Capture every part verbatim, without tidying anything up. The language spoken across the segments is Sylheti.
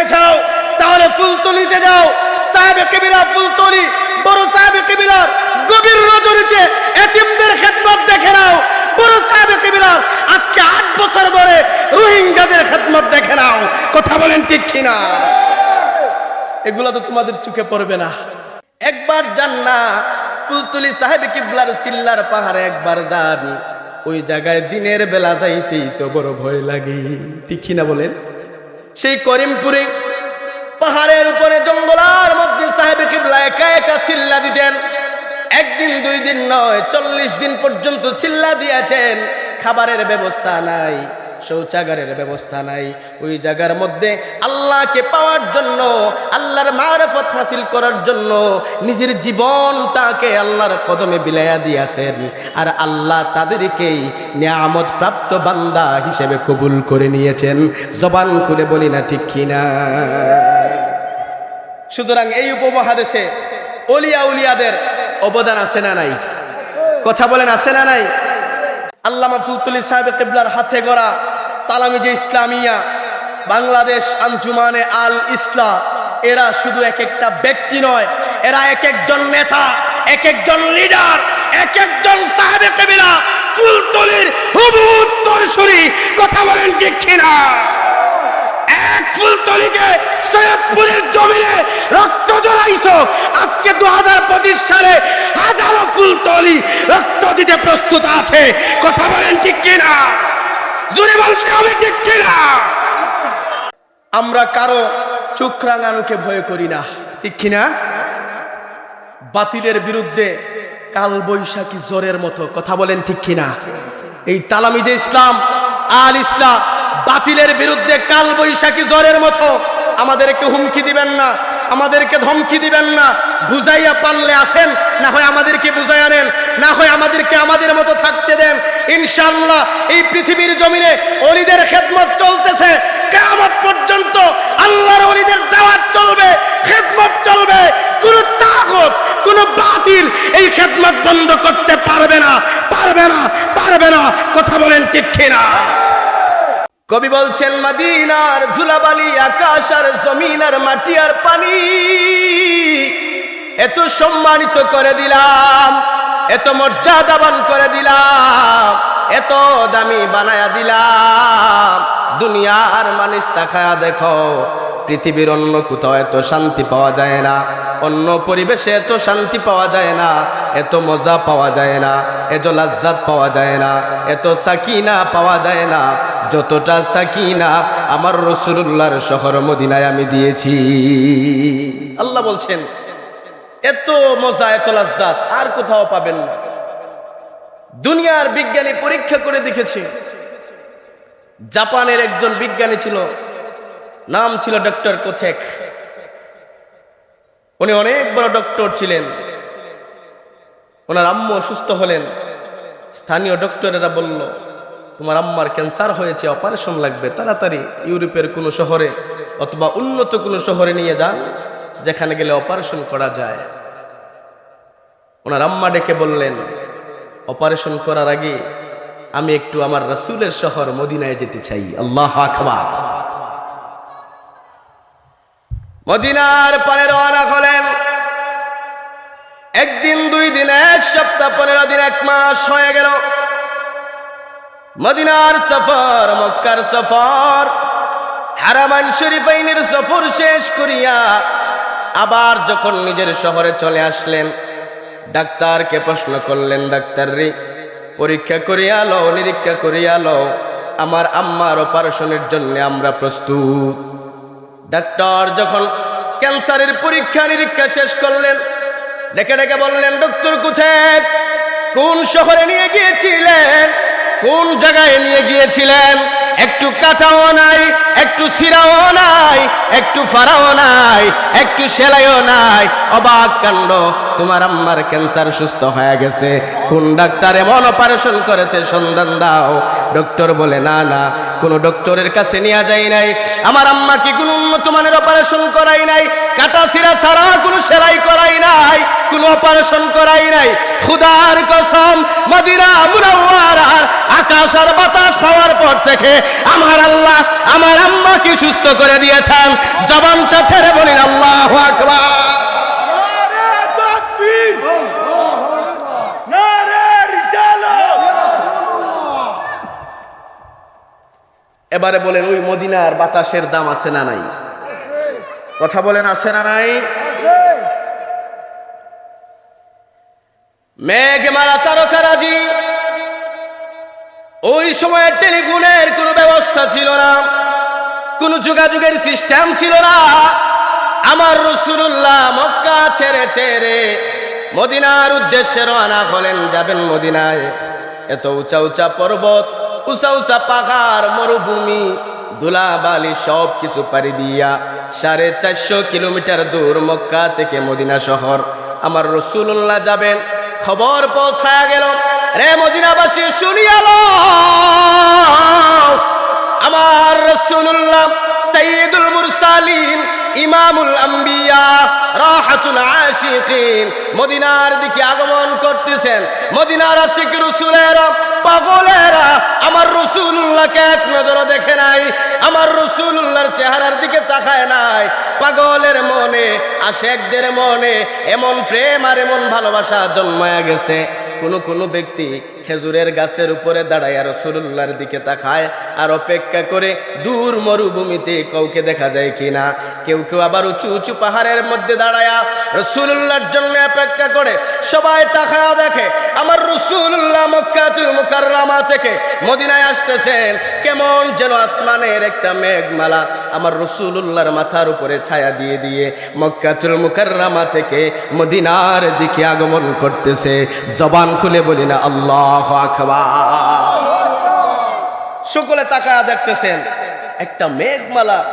চাও, তাহলে ফুলতলিতে যাও। সাহেব কিবলা ফুলতলি, বড় সাহেব কিবলার গভীর রজনীতে এতিমদের খেদমত দেখে নাও। বড় সাহেব কিবলার আজকে আট বছর ধরে রোহিঙ্গাদের খেদমত দেখে নাও। কথা বলেন ঠিক কিনা? এগুলা তো তোমাদের চোখে পড়বে না। একবার যান না ফুলতলি সাহেব কিবলার চিল্লার পাহাড়ে, একবার যান। ওই জায়গায় দিনের বেলা যাইতেই তো বড় ভয় লাগে, ঠিক কিনা বলেন? সেই করিমপুরে পাহাড়ের উপরে জঙ্গলার মধ্যে সাহেব কিবলা একা একা চিল্লা দিতেন। একদিন দুই দিন নয়, চল্লিশ দিন পর্যন্ত চিল্লা দিয়েছেন। খাবারের ব্যবস্থা নাই, শৌচাগারের ব্যবস্থা নাই। ওই জায়গার মধ্যে আল্লাহকে পাওয়ার জন্য, আল্লাহর মারফত হাসিল করার জন্য নিজের জীবনটাকে আল্লাহর কদমে বিলাইয়া দিয়েছেন। আর আল্লাহ তাদেরকেই নিয়ামত প্রাপ্ত বান্দা হিসেবে কবুল করে নিয়েছেন। জবান খুলে বলি না, ঠিক কিনা? সুতরাং এই উপমহাদেশে অলিয়া উলিয়াদের অবদান আছে না নাই? কথা বলেন, আছে না নাই? আল্লামা ফুলতলি সাহেব কিবলার হাতে গড়া তালামিজে ইসলামিয়া, বাংলাদেশ আঞ্জুমানে আল ইসলাহ, এরা শুধু এক একটা ব্যক্তি নয়, এরা এক একজন নেতা, এক একজন লিডার, এক একজন সাহেব কিবলা ফুলতলির হুবহু উত্তরসূরি। কথা বলেন ঠিক কিনা? এক ফুলতলিকে সৈয়দপুরের জমিনে রক্ত ঝরাইছো, আজকে দু হাজার পঁচিশ সালে হাজারো ফুলতলি রক্ত দিতে প্রস্তুত আছে। কথা বলেন ঠিক কিনা? জোরে বলতে হবে ঠিক কিনা? আমরা কারো চোখ রাঙানোকে ভয় করি না, ঠিক কিনা? বাতিলের বিরুদ্ধে কাল বৈশাখী ঝড়ের মতো। কথা বলেন ঠিক কিনা? এই তালামিজে ইসলাম আল ইসলাহ বাতিলের বিরুদ্ধে কাল বৈশাখী ঝড়ের মতো। আমাদেরকে হুমকি দিবেন না, আমাদেরকে ধমকি দিবেন না। বুঝাইয়া পারলে আসেন, না হয় আমাদেরকে বুঝাইয়া নেন, না হয় আমাদেরকে আমাদের মতো থাকতে দেন। ইনশাআল্লাহ, এই পৃথিবীর জমিনে অলিদের খেদমত চলতেছে, কিয়ামত পর্যন্ত আল্লাহর অলিদের দাওয়াত চলবে, খেদমত চলবে। কোনো তাগুত, কোনো বাতিল এই খেদমত বন্ধ করতে পারবে না, পারবে না, পারবে না। কথা বলেন ঠিক কিনা? কবি বলছেন, মদিনার ধুলাবালি, আকাশ আর জমিন আর মাটি আর পানি, এত সম্মানিত করে দিলাম, এত মর্যাদাবান করে দিলাম, এত দামি বানায়া দিলাম। দুনিয়ার মানুষ, তাকায়া দেখো, পৃথিবীর অন্য কোথাও এত শান্তি পাওয়া যায় না, অন্য পরিবেশে এত শান্তি পাওয়া যায় না, এত মজা পাওয়া যায় না, এত লাজ্জাত পাওয়া যায় না, এত সাকিনা পাওয়া যায় না, যতটা সাকিনা আমার রাসূলুল্লাহর শহর মদিনায় আমি দিয়েছি। আল্লাহ বলছেন, এত মজা, এত লাজ্জাত আর কোথাও পাবেন না। দুনিয়ার বিজ্ঞানী পরীক্ষা করে দেখেছে, জাপানের একজন বিজ্ঞানী ছিল, নাম ছিল ডক্টর কোথেক। উনি অনেক বড় ডক্টর ছিলেন। ওনার আম্মু অসুস্থ হলেন। স্থানীয় ডক্টরেরা বলল, "তোমার আম্মার ক্যান্সার হয়েছে, অপারেশন লাগবে তাড়াতাড়ি। ইউরোপের কোনো শহরে অথবা উন্নত কোনো শহরে নিয়ে যান, যেখানে গেলে অপারেশন করা যায়।" ওনার আম্মা ডেকে বললেন, "অপারেশন করার আগে আমি একটু আমার রাসূলের শহর মদিনায় যেতে চাই।" আল্লাহু আকবার। মদিনার পানে রওনা হলেন। একদিন, দুই দিন, এক সপ্তাহ, পনেরো দিন, এক মাস হয়ে গেল। মদিনার সফর, মক্কার সফর, হারামাইন শরীফাইনের সফর শেষ করিয়া আবার যখন নিজের শহরে চলে আসলেন, ডাক্তারকে প্রশ্ন করলেন, "ডাক্তার রে, পরীক্ষা করিয়া লও, নিরীক্ষা করিয়া লও, আমার আম্মার অপারেশনের জন্য আমরা প্রস্তুত।" ডাক্তার যখন ক্যান্সারের পরীক্ষা নিরীক্ষা শেষ করলেন, ডেকে ডেকে বললেন, "ডক্টর কোথেক, কোন শহরে নিয়ে গিয়েছিলেন, কোন জায়গায় নিয়ে গিয়েছিলেন? একটু কাটাও নাই, একটু ছিঁড়াও নাই, একটু ফাড়াও নাই, একটু সেলাইও নাই। অবাক কাণ্ড, তোমার আম্মার ক্যান্সার সুস্থ হয়ে গেছে। কোন ডাক্তার এমন অপারেশন করেছে, সন্ধান দাও।" ডক্টর বলে, "না, না, কোনো ডক্টরের কাছে নিয়ে যাই নাই। আমার আম্মাকে কোনো উন্নত মানের অপারেশন করাই নাই, কাটা ছিঁড়া ছাড়া কোনো সেলাই করাই নাই, কোনো অপারেশন করাই নাই। খোদার কসম, মদিনা মুনাওয়ারার আকাশ আর বাতাস পাওয়ার পর থেকে আমার আল্লাহ আমার আম্মাকে সুস্থ করে দিয়েছেন।" জবানটা ছেড়ে বলেন, "আল্লাহু আকবার।" নারে তাকবীর। নারে রিসালাত। এবারে বলেন, ওই মদিনার বাতাসের দাম আছে না নাই? কথা বলেন, আছে না নাই? মেঘমালা তারকারাজি, ওই সময় টেলিফোনের কোনো ব্যবস্থা ছিল না, কোনো যোগাযোগের সিস্টেম ছিল না। আমার রাসূলুল্লাহ মক্কা ছেড়ে ছেড়ে মদিনার উদ্দেশ্যে রওনা হলেন, যাবেন মদিনায়। এত উঁচা উঁচা পর্বত, উঁচা উঁচা পাহাড়, মরুভূমি, ধুলাবালি সব কিছু পাড়ি দিয়া সাড়ে চারশো কিলোমিটার দূর মক্কা থেকে মদিনা শহর। আমার রাসূলুল্লাহ যাবেন, খবর পৌঁছায়া গেল, রে মদিনাবাসী, শুনিয়া লও, আমার রাসূলুল্লাহ সাইয়্যিদুল মুরসালিন, ইমামুল আম্বিয়া, রাহাতুল আশিকিন, মদিনার দিকে আগমন করতেছেন। মদিনার আশিক রসুলেরা, পাগলেরা আমার রাসূলুল্লাহকে এক নজরে দেখে নাই, আমার রাসূলুল্লাহর চেহারার দিকে তাকায় নাই। পাগলের মনে, আশেকদের মনে এমন প্রেম আর এমন ভালোবাসা জন্মায়া গেছে। কোনো কোনো ব্যক্তি খেজুরের গাছের উপরে দাঁড়াইয়া রাসূলুল্লাহর দিকে তাকায় আর অপেক্ষা করে দূর মরুভূমিতে কাউকে দেখা যায় কিনা। কেউ কেউ আবার উঁচু উঁচু পাহাড়ের মধ্যে দাঁড়ায়া রাসূলুল্লাহর জন্য অপেক্ষা করে। সবাই তাকায়া দেখে, আমার রাসূলুল্লাহ মক্কাতুল মুকাররমা থেকে মদিনায় আসতেছেন। কেমন যেন আসমানের একটা মেঘমালা আমার রাসূলুল্লাহর মাথার উপরে ছায়া দিয়ে দিয়ে মক্কাতুল মুকাররমা থেকে মদিনার দিকে আগমন করতেছে। জবান খুলে বলি না, "আল্লাহু আকবার।" সকলে তাকায়া দেখতেছেন, একটা মেঘমালা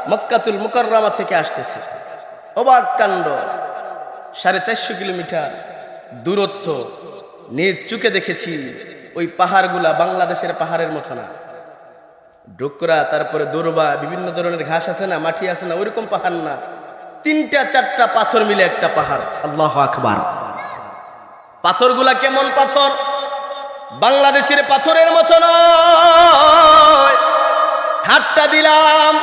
মক্কাতুল মুকাররমা থেকে আসতেছে। অবাক কাণ্ড, সাড়ে চারশো কিলোমিটার দূরত্ব। নিজ চোখে দেখেছি ওই পাহাড়গুলা বাংলাদেশের পাহাড়ের মতো না। ডুকরা, তারপরে দুর্বা, বিভিন্ন ধরনের ঘাস আছে না, মাটি আছে না, ওইরকম পাহাড় না। তিনটা চারটা পাথর মিলে একটা পাহাড়। আল্লাহু আকবার। পাথরগুলা কেমন পাথর? বাংলাদেশের পাথরের মতো নয়। হাতটা দিলাম,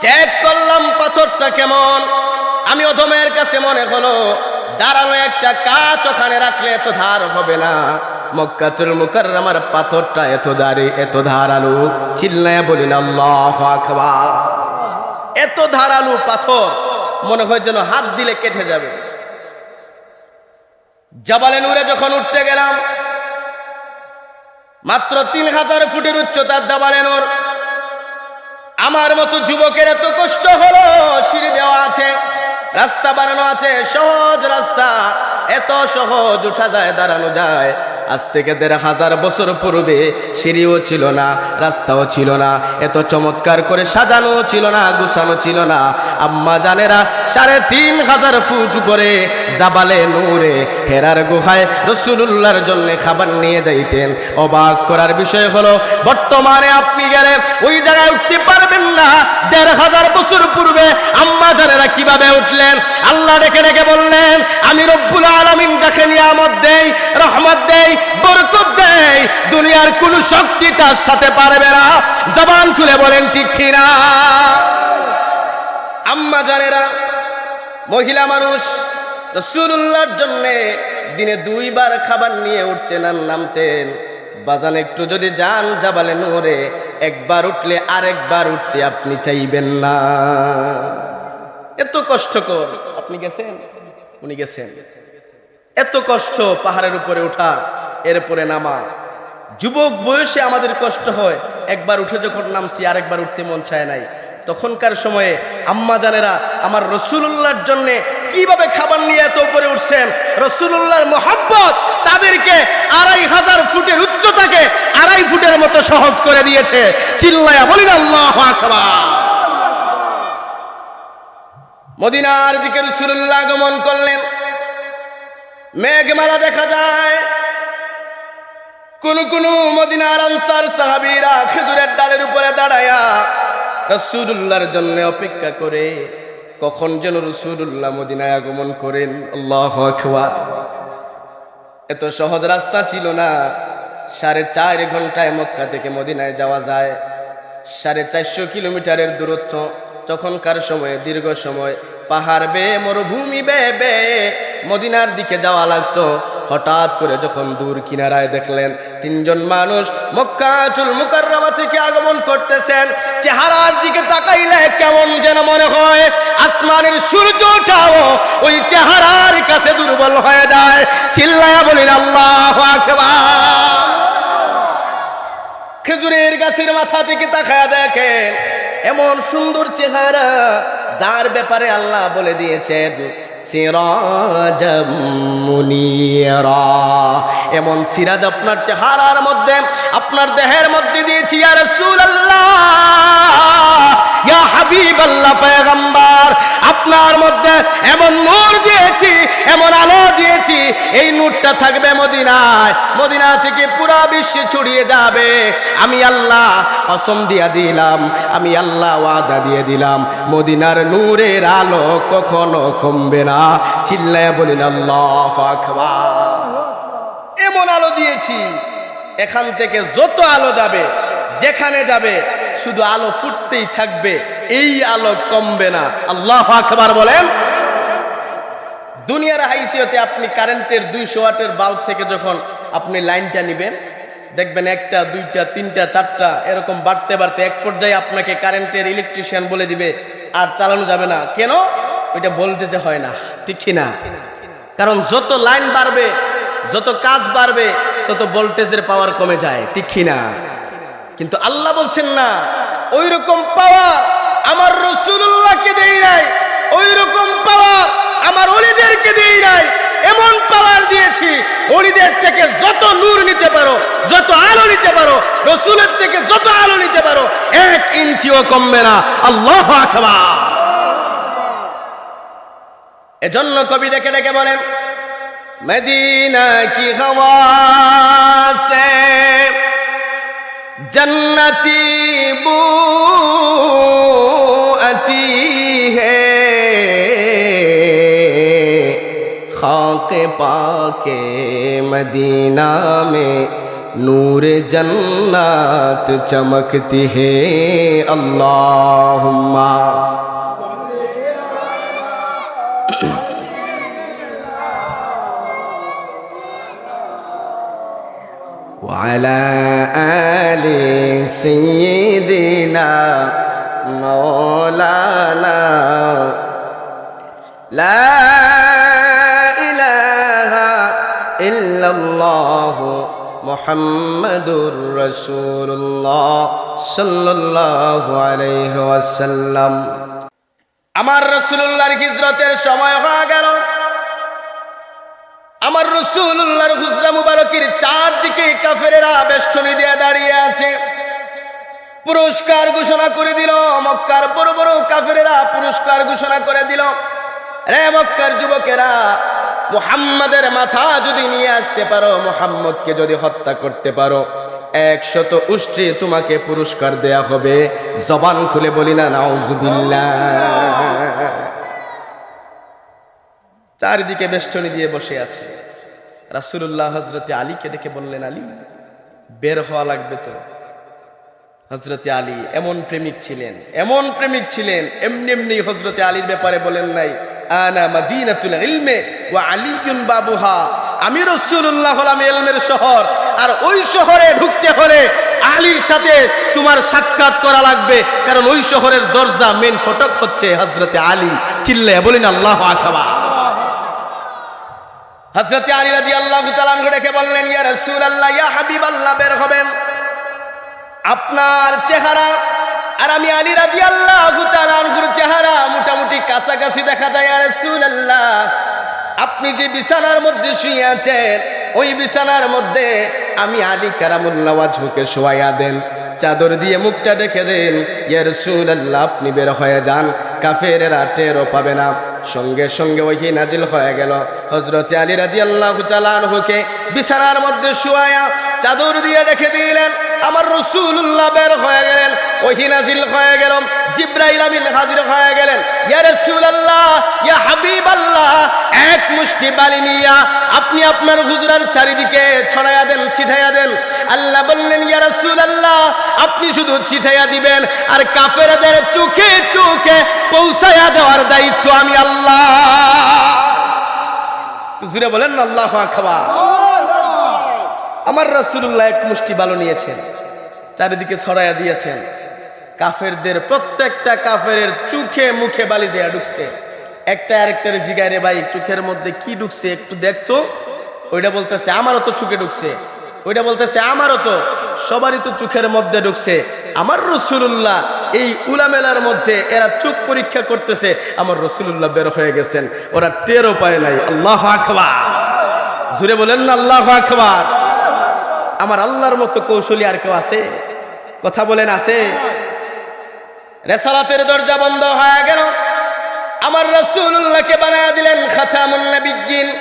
চেক করলাম পাথরটা কেমন। আমি অধমের কাছে মনে হলো, দাঁড়ানো একটা কাঁচ ওখানে রাখলে এত ধার হবে না। মক্কাতুল মুকাররমার পাথরটা এত দারি, এত ধারালো, চিল্লায়া বলি না, "আল্লাহু আকবার।" এত ধারালো পাথর, মনে হয় যেন হাত দিলে কেটে যাবে। জাবালে নূরে যখন উঠতে গেলাম, মাত্র তিন হাজার ফুটের উচ্চতার জাবালে নূর। আমার মতো যুবকের এত কষ্ট হলো, সিঁড়ি দেওয়া আছে, রাস্তা বানানো আছে, সহজ রাস্তা, এত সহজ উঠা যায়, দাঁড়ানো যায়। আজ থেকে দেড় হাজার বছর পূর্বে সিঁড়িও ছিল না, রাস্তাও ছিল না, এত চমৎকার করে সাজানো ছিল না, গুছানো ছিল না। আম্মা জানেরা, সাড়ে তিন হাজার ফুট উপরে জাবালে নূরে হেরার গুহায় রাসূলুল্লাহর জন্য খাবার নিয়ে যাইতেন। অবাক করার বিষয় হলো, বর্তমানে আপনি গেলে ওই জায়গায় উঠতে পারবেন না। দেড় হাজার বছর পূর্বে আম্মা জানেরা কিভাবে উঠলেন? আল্লাহ ডেকে ডেকে বললেন, "আমি রব্বুল আলামিন যাকে নিয়ামত দেই, রহমত দেই, বরকত দেই, দুনিয়ার কোনো শক্তি তার সাথে পারবে না।" জবান খুলে বলেন, ঠিক কি না? আম্মা জানেরা, মহিলা মানুষ রাসূলুল্লাহর জন্যে দিনে দুইবার খাবার নিয়ে উঠতেন আর নামতেন। বাজান, একটু যদি যান জাবালে নূরে, একবার উঠলে আরেকবার উঠতে আপনি চাইবেন না। এত কষ্টকর। আপনি গেছেন? উনি গেছেন। এত কষ্ট পাহাড়ের উপরে উঠা, এরপরে নামা। যুবক বয়সে আমাদের কষ্ট হয়, একবার উঠে যখন নামছি, আরেকবার উঠতে মন চায় নাই। তখনকার সময়ে আম্মা জানেরা আমার রাসূলুল্লাহর জন্যে কিভাবে খাবার নিয়ে এত উপরে উঠছেন। রাসূলুল্লাহর মহব্বত তাদেরকে আড়াই হাজার ফুটের উচ্চতাকে আড়াই ফুটের মতো সহজ করে দিয়েছে। চিল্লায়া বলি না, "আল্লাহু আকবার।" মদিনার দিকে রাসূলুল্লাহ আগমন করলেন। মেঘমালা দেখা যায়। কোন কোন মদিনার আনসার সাহাবীরা খেজুরের ডালের উপরে দাঁড়ায়া রাসূলুল্লাহর জন্য অপেক্ষা করে, কখন যেন রাসূলুল্লাহ মদিনায় আগমন করেন। আল্লাহু আকবার। এত সহজ রাস্তা ছিল না। সাড়ে চার ঘন্টায় মক্কা থেকে মদিনায় যাওয়া যায়। সাড়ে চারশো কিলোমিটারের দূরত্ব। তখনকার সময়ে দীর্ঘ সময় পাহাড় বেয়ে, মরুভূমি বেয়ে বেয়ে মদিনার দিকে যাওয়া লাগতো। হঠাৎ করে যখন দূর কিনারায় দেখলেন তিনজন মানুষ মক্কাতুল মুকাররমা থেকে আগমন করতেছেন, চেহারার দিকে তাকাইলে কেমন যেন মনে হয় আসমানের সূর্যটাও ওই চেহারার কাছে দুর্বল হয়ে যায়। চিল্লায়া বলেন, "আল্লাহু আকবার।" খেজুরের গাছের মাথা থেকে তাকায়া দেখেন, এমন সুন্দর চেহারা, যার ব্যাপারে আল্লাহ বলে দিয়েছেন, "সিরাজাম মুনীরা।" এমন সিরাজ আপনার চেহারার মধ্যে, আপনার দেহের মধ্যে দিয়েছি, ইয়া রাসূলুল্লাহ, ইয়া হাবিবাল্লাহ, পয়গম্বর, আপনার মধ্যে এমন নূর দিয়েছি, এমন আলো দিয়েছি, এই নূরটা থাকবে মদিনায়, মদিনা থেকে পুরা বিশ্বে ছড়িয়ে যাবে। আমি আল্লাহ কসম দিয়া দিলাম, আমি আল্লাহ ওয়াদা দিয়ে দিলাম, মদিনার নূরের আলো কখনো কমবে না। চিল্লায়া বলেন, "আল্লাহু আকবার।" এমন আলো দিয়েছি, এখান থেকে যত আলো যাবে, যেখানে যাবে, শুধু আলো ফুটতেই থাকবে, এই আলো কমবে না। আল্লাহু আকবার বলেন। দুনিয়ার হাইসিয়তে আপনি কারেন্টের দুইশো ওয়াটের বাল্ব থেকে যখন আপনি লাইনটা নিবেন, দেখবেন একটা, দুইটা, তিনটা, চারটা, এরকম বাড়তে বাড়তে এক পর্যায়ে আপনাকে কারেন্টের ইলেকট্রিশিয়ান বলে দিবে, "আর চালানো যাবে না।" কেন? ওইটা ভোল্টেজে হয় না, ঠিক কি না? কারণ যত লাইন বাড়বে, যত কাজ বাড়বে, তত ভোল্টেজের পাওয়ার কমে যায়, ঠিক কি না? কিন্তু আল্লাহ বলছেন, "না, ওই রকম পাওয়ার আমার রাসূলুল্লাহকে দেই নাই, ওই রকম পাওয়ার আমার ওলিদেরকে দেই নাই, এমন পাওয়ার দিয়েছি, ওলিদের থেকে যত নূর নিতে পারো, যত আলো নিতে পারো, রাসূলের থেকে যত আলো নিতে পারো, এক ইঞ্চিও কমবে না।" আল্লাহু আকবার। এজন্য কবি ডেকে ডেকে বলেন, "মদিনা কি হওয়া সে জন্নতি বু আতি হে, খাকে পাকে মদিনা মে নূর জন্নত চমকতি হে।" আল্লাহুম্মা। وعلى آل سيدنا مولانا لا إله إلا الله محمد رسول الله صلى الله عليه وسلم। আমার রাসূলুল্লাহর হিজরতের সময় হয়ে গেল। আমার রাসূলুল্লাহর হুজরা মুবারকের চারদিকে কাফেরেরা বেষ্টনী দিয়ে দাঁড়িয়ে আছে। পুরস্কার ঘোষণা করে দিল, মক্কার বড় বড় কাফেরেরা পুরস্কার ঘোষণা করে দিল, "রে মক্কার যুবকেরা, মুহাম্মাদের মাথা যদি নিয়ে আসতে পারো, মুহাম্মদকে যদি হত্যা করতে পারো, একশত উষ্ট্রী তোমাকে পুরস্কার দেয়া হবে।" জবান খুলে বলি না, নাউজুবিল্লাহ। চারিদিকে বেষ্টনী দিয়ে বসে আছে। রাসূলুল্লাহ হযরতে আলীকে ডেকে বললেন, "আলী, বের হওয়া লাগবে তো।" হযরতে আলী এমন প্রেমিক ছিলেন, এমন প্রেমিক ছিলেন, এমনি এমনি হযরতে আলীর ব্যাপারে বলেন নাই, "আনা মাদিনাতুল ইলমে ওয়া আলিয়ুন বাবুহা।" আমি রাসূলুল্লাহ হলাম ইলমের শহর, আর ওই শহরে ঢুকতে হলে আলীর সাথে তোমার সাক্ষাৎ করা লাগবে, কারণ ওই শহরের দরজা, মেইন ফটক হচ্ছে হযরতে আলী। চিল্লাইয়া বলেন, "আল্লাহু আকবার।" হযরতে আলী রাদিয়াল্লাহু তাআলা আনহু ডেকে বললেন, "ইয়া রাসূলুল্লাহ, ইয়া হাবিবাল্লাহ, বের হবেন। আপনার চেহারা আর আমি আলী রাদিয়াল্লাহু তাআলা আনহুর চেহারা মোটামুটি কাছাকাছি দেখা যায়। ইয়া রাসূলুল্লাহ, আপনি যে বিছানার মধ্যে শুয়ে আছেন, ওই বিছানার মধ্যে আমি আলী কারামুল্লাহ ওয়াজহুকে শোয়াইয়া দেন, চাদর দিয়ে মুখটা ঢেকে দেন। ইয়া রাসূলুল্লাহ, আপনি বের হয়ে যান, কাফেরেরা টেরও পাবে না।" সঙ্গে সঙ্গে ওহী নাজিল হয়ে গেল। হযরতে আলী রাদিয়াল্লাহু তাআলা আনহুকে বিছানার মধ্যে শুয়াইয়া চাদর দিয়ে ঢেকে দিলেন। আমার রাসূলুল্লাহ বের হয়ে গেলেন, ওহী নাজিল হয়ে গেল, জিব্রাইল আমিন হাজির হয়ে গেলেন। "ইয়া রাসূলুল্লাহ, ইয়া হাবিবাল্লাহ, এক মুষ্টি বালি নিয়া আপনি আপনার হুজরার চারিদিকে ছড়াইয়া দেন, ছিটাইয়া দেন।" আল্লাহ বললেন, "ইয়া রাসূলুল্লাহ, আপনি শুধু ছিটাইয়া দিবেন, আর কাফেরদের চোখে চোখে পৌঁছাইয়া দেওয়ার দায়িত্ব আমি আল্লাহ। তো জুরে বলেন না, আল্লাহু আকবার। আমার রাসূলুল্লাহ এক মুষ্টি বালু নিয়েছেন, চারিদিকে ছড়াইয়া দিয়েছেন। কাফেরদের প্রত্যেকটা কাফেরের চোখে মুখে বালি যেয়া ঢুকছে। একটা আরেকটারে জিগায়, "রে ভাই, চোখের মধ্যে কি ঢুকছে একটু দেখ তো।" ওইটা বলতেছে, "আমারও তো চোখে ঢুকছে।" ওইটা বলতেছে, "আমারও তো।" সবারই তো চোখের মধ্যে ঢুকছে। আমার রাসূলুল্লাহ এই উলামেলার মধ্যে এরা চোখ পরীক্ষা করতেছে, আমার রাসূলুল্লাহ বের হয়ে গেছেন, ওরা টেরও পায় নাই। আল্লাহু আকবার। জুরে বলেন না, আল্লাহু আকবার। আমার আল্লাহর মতো কৌশলী আর কেউ আছে? কথা বলেন, আছে? রেসালাতের দরজা বন্ধ হয়ে গেল। আমার রাসূলুল্লাহকে বানায় দিলেন খাতামুন নাবিয়্যিন।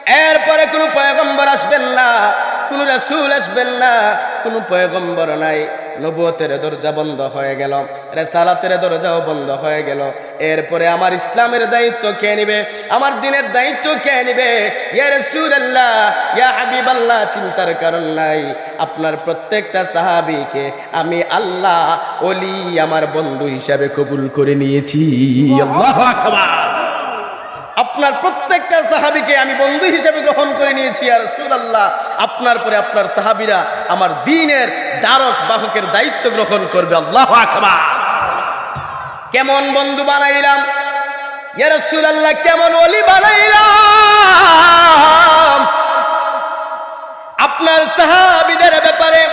এরপরে কোনো পয়গম্বর আসবেন না, কোনো রাসূল আসবেন না, কোনো পয়গম্বর নাই। নবুয়তের দরজা বন্ধ হয়ে গেল, রেসালাতের দরজাও বন্ধ হয়ে গেল। এরপরে আমার ইসলামের দায়িত্ব কে নিবে? আমার দ্বীনের দায়িত্ব কে নিবে? ইয়া রাসূলুল্লাহ, ইয়া হাবিবাল্লাহ, চিন্তার কারণ নাই। আপনার প্রত্যেকটা সাহাবীকে আমি আল্লাহ ওলি আমার বন্ধু হিসাবে কবুল করে নিয়েছি। আল্লাহু আকবার। আপনার প্রত্যেকটা সাহাবীকে আমি বন্ধু হিসাবে গ্রহণ করে নিয়েছি, ইয়া রাসূলুল্লাহ। আপনার পরে আপনার সাহাবীরা আমার দ্বীনের ধারক বাহকের দায়িত্ব গ্রহণ করবে। আল্লাহু আকবার। কেমন বন্ধু বানাইলাম, ইয়া রাসূলুল্লাহ, কেমন ওলি বানাইলাম? আপনার সাহাবীদের ব্যাপারে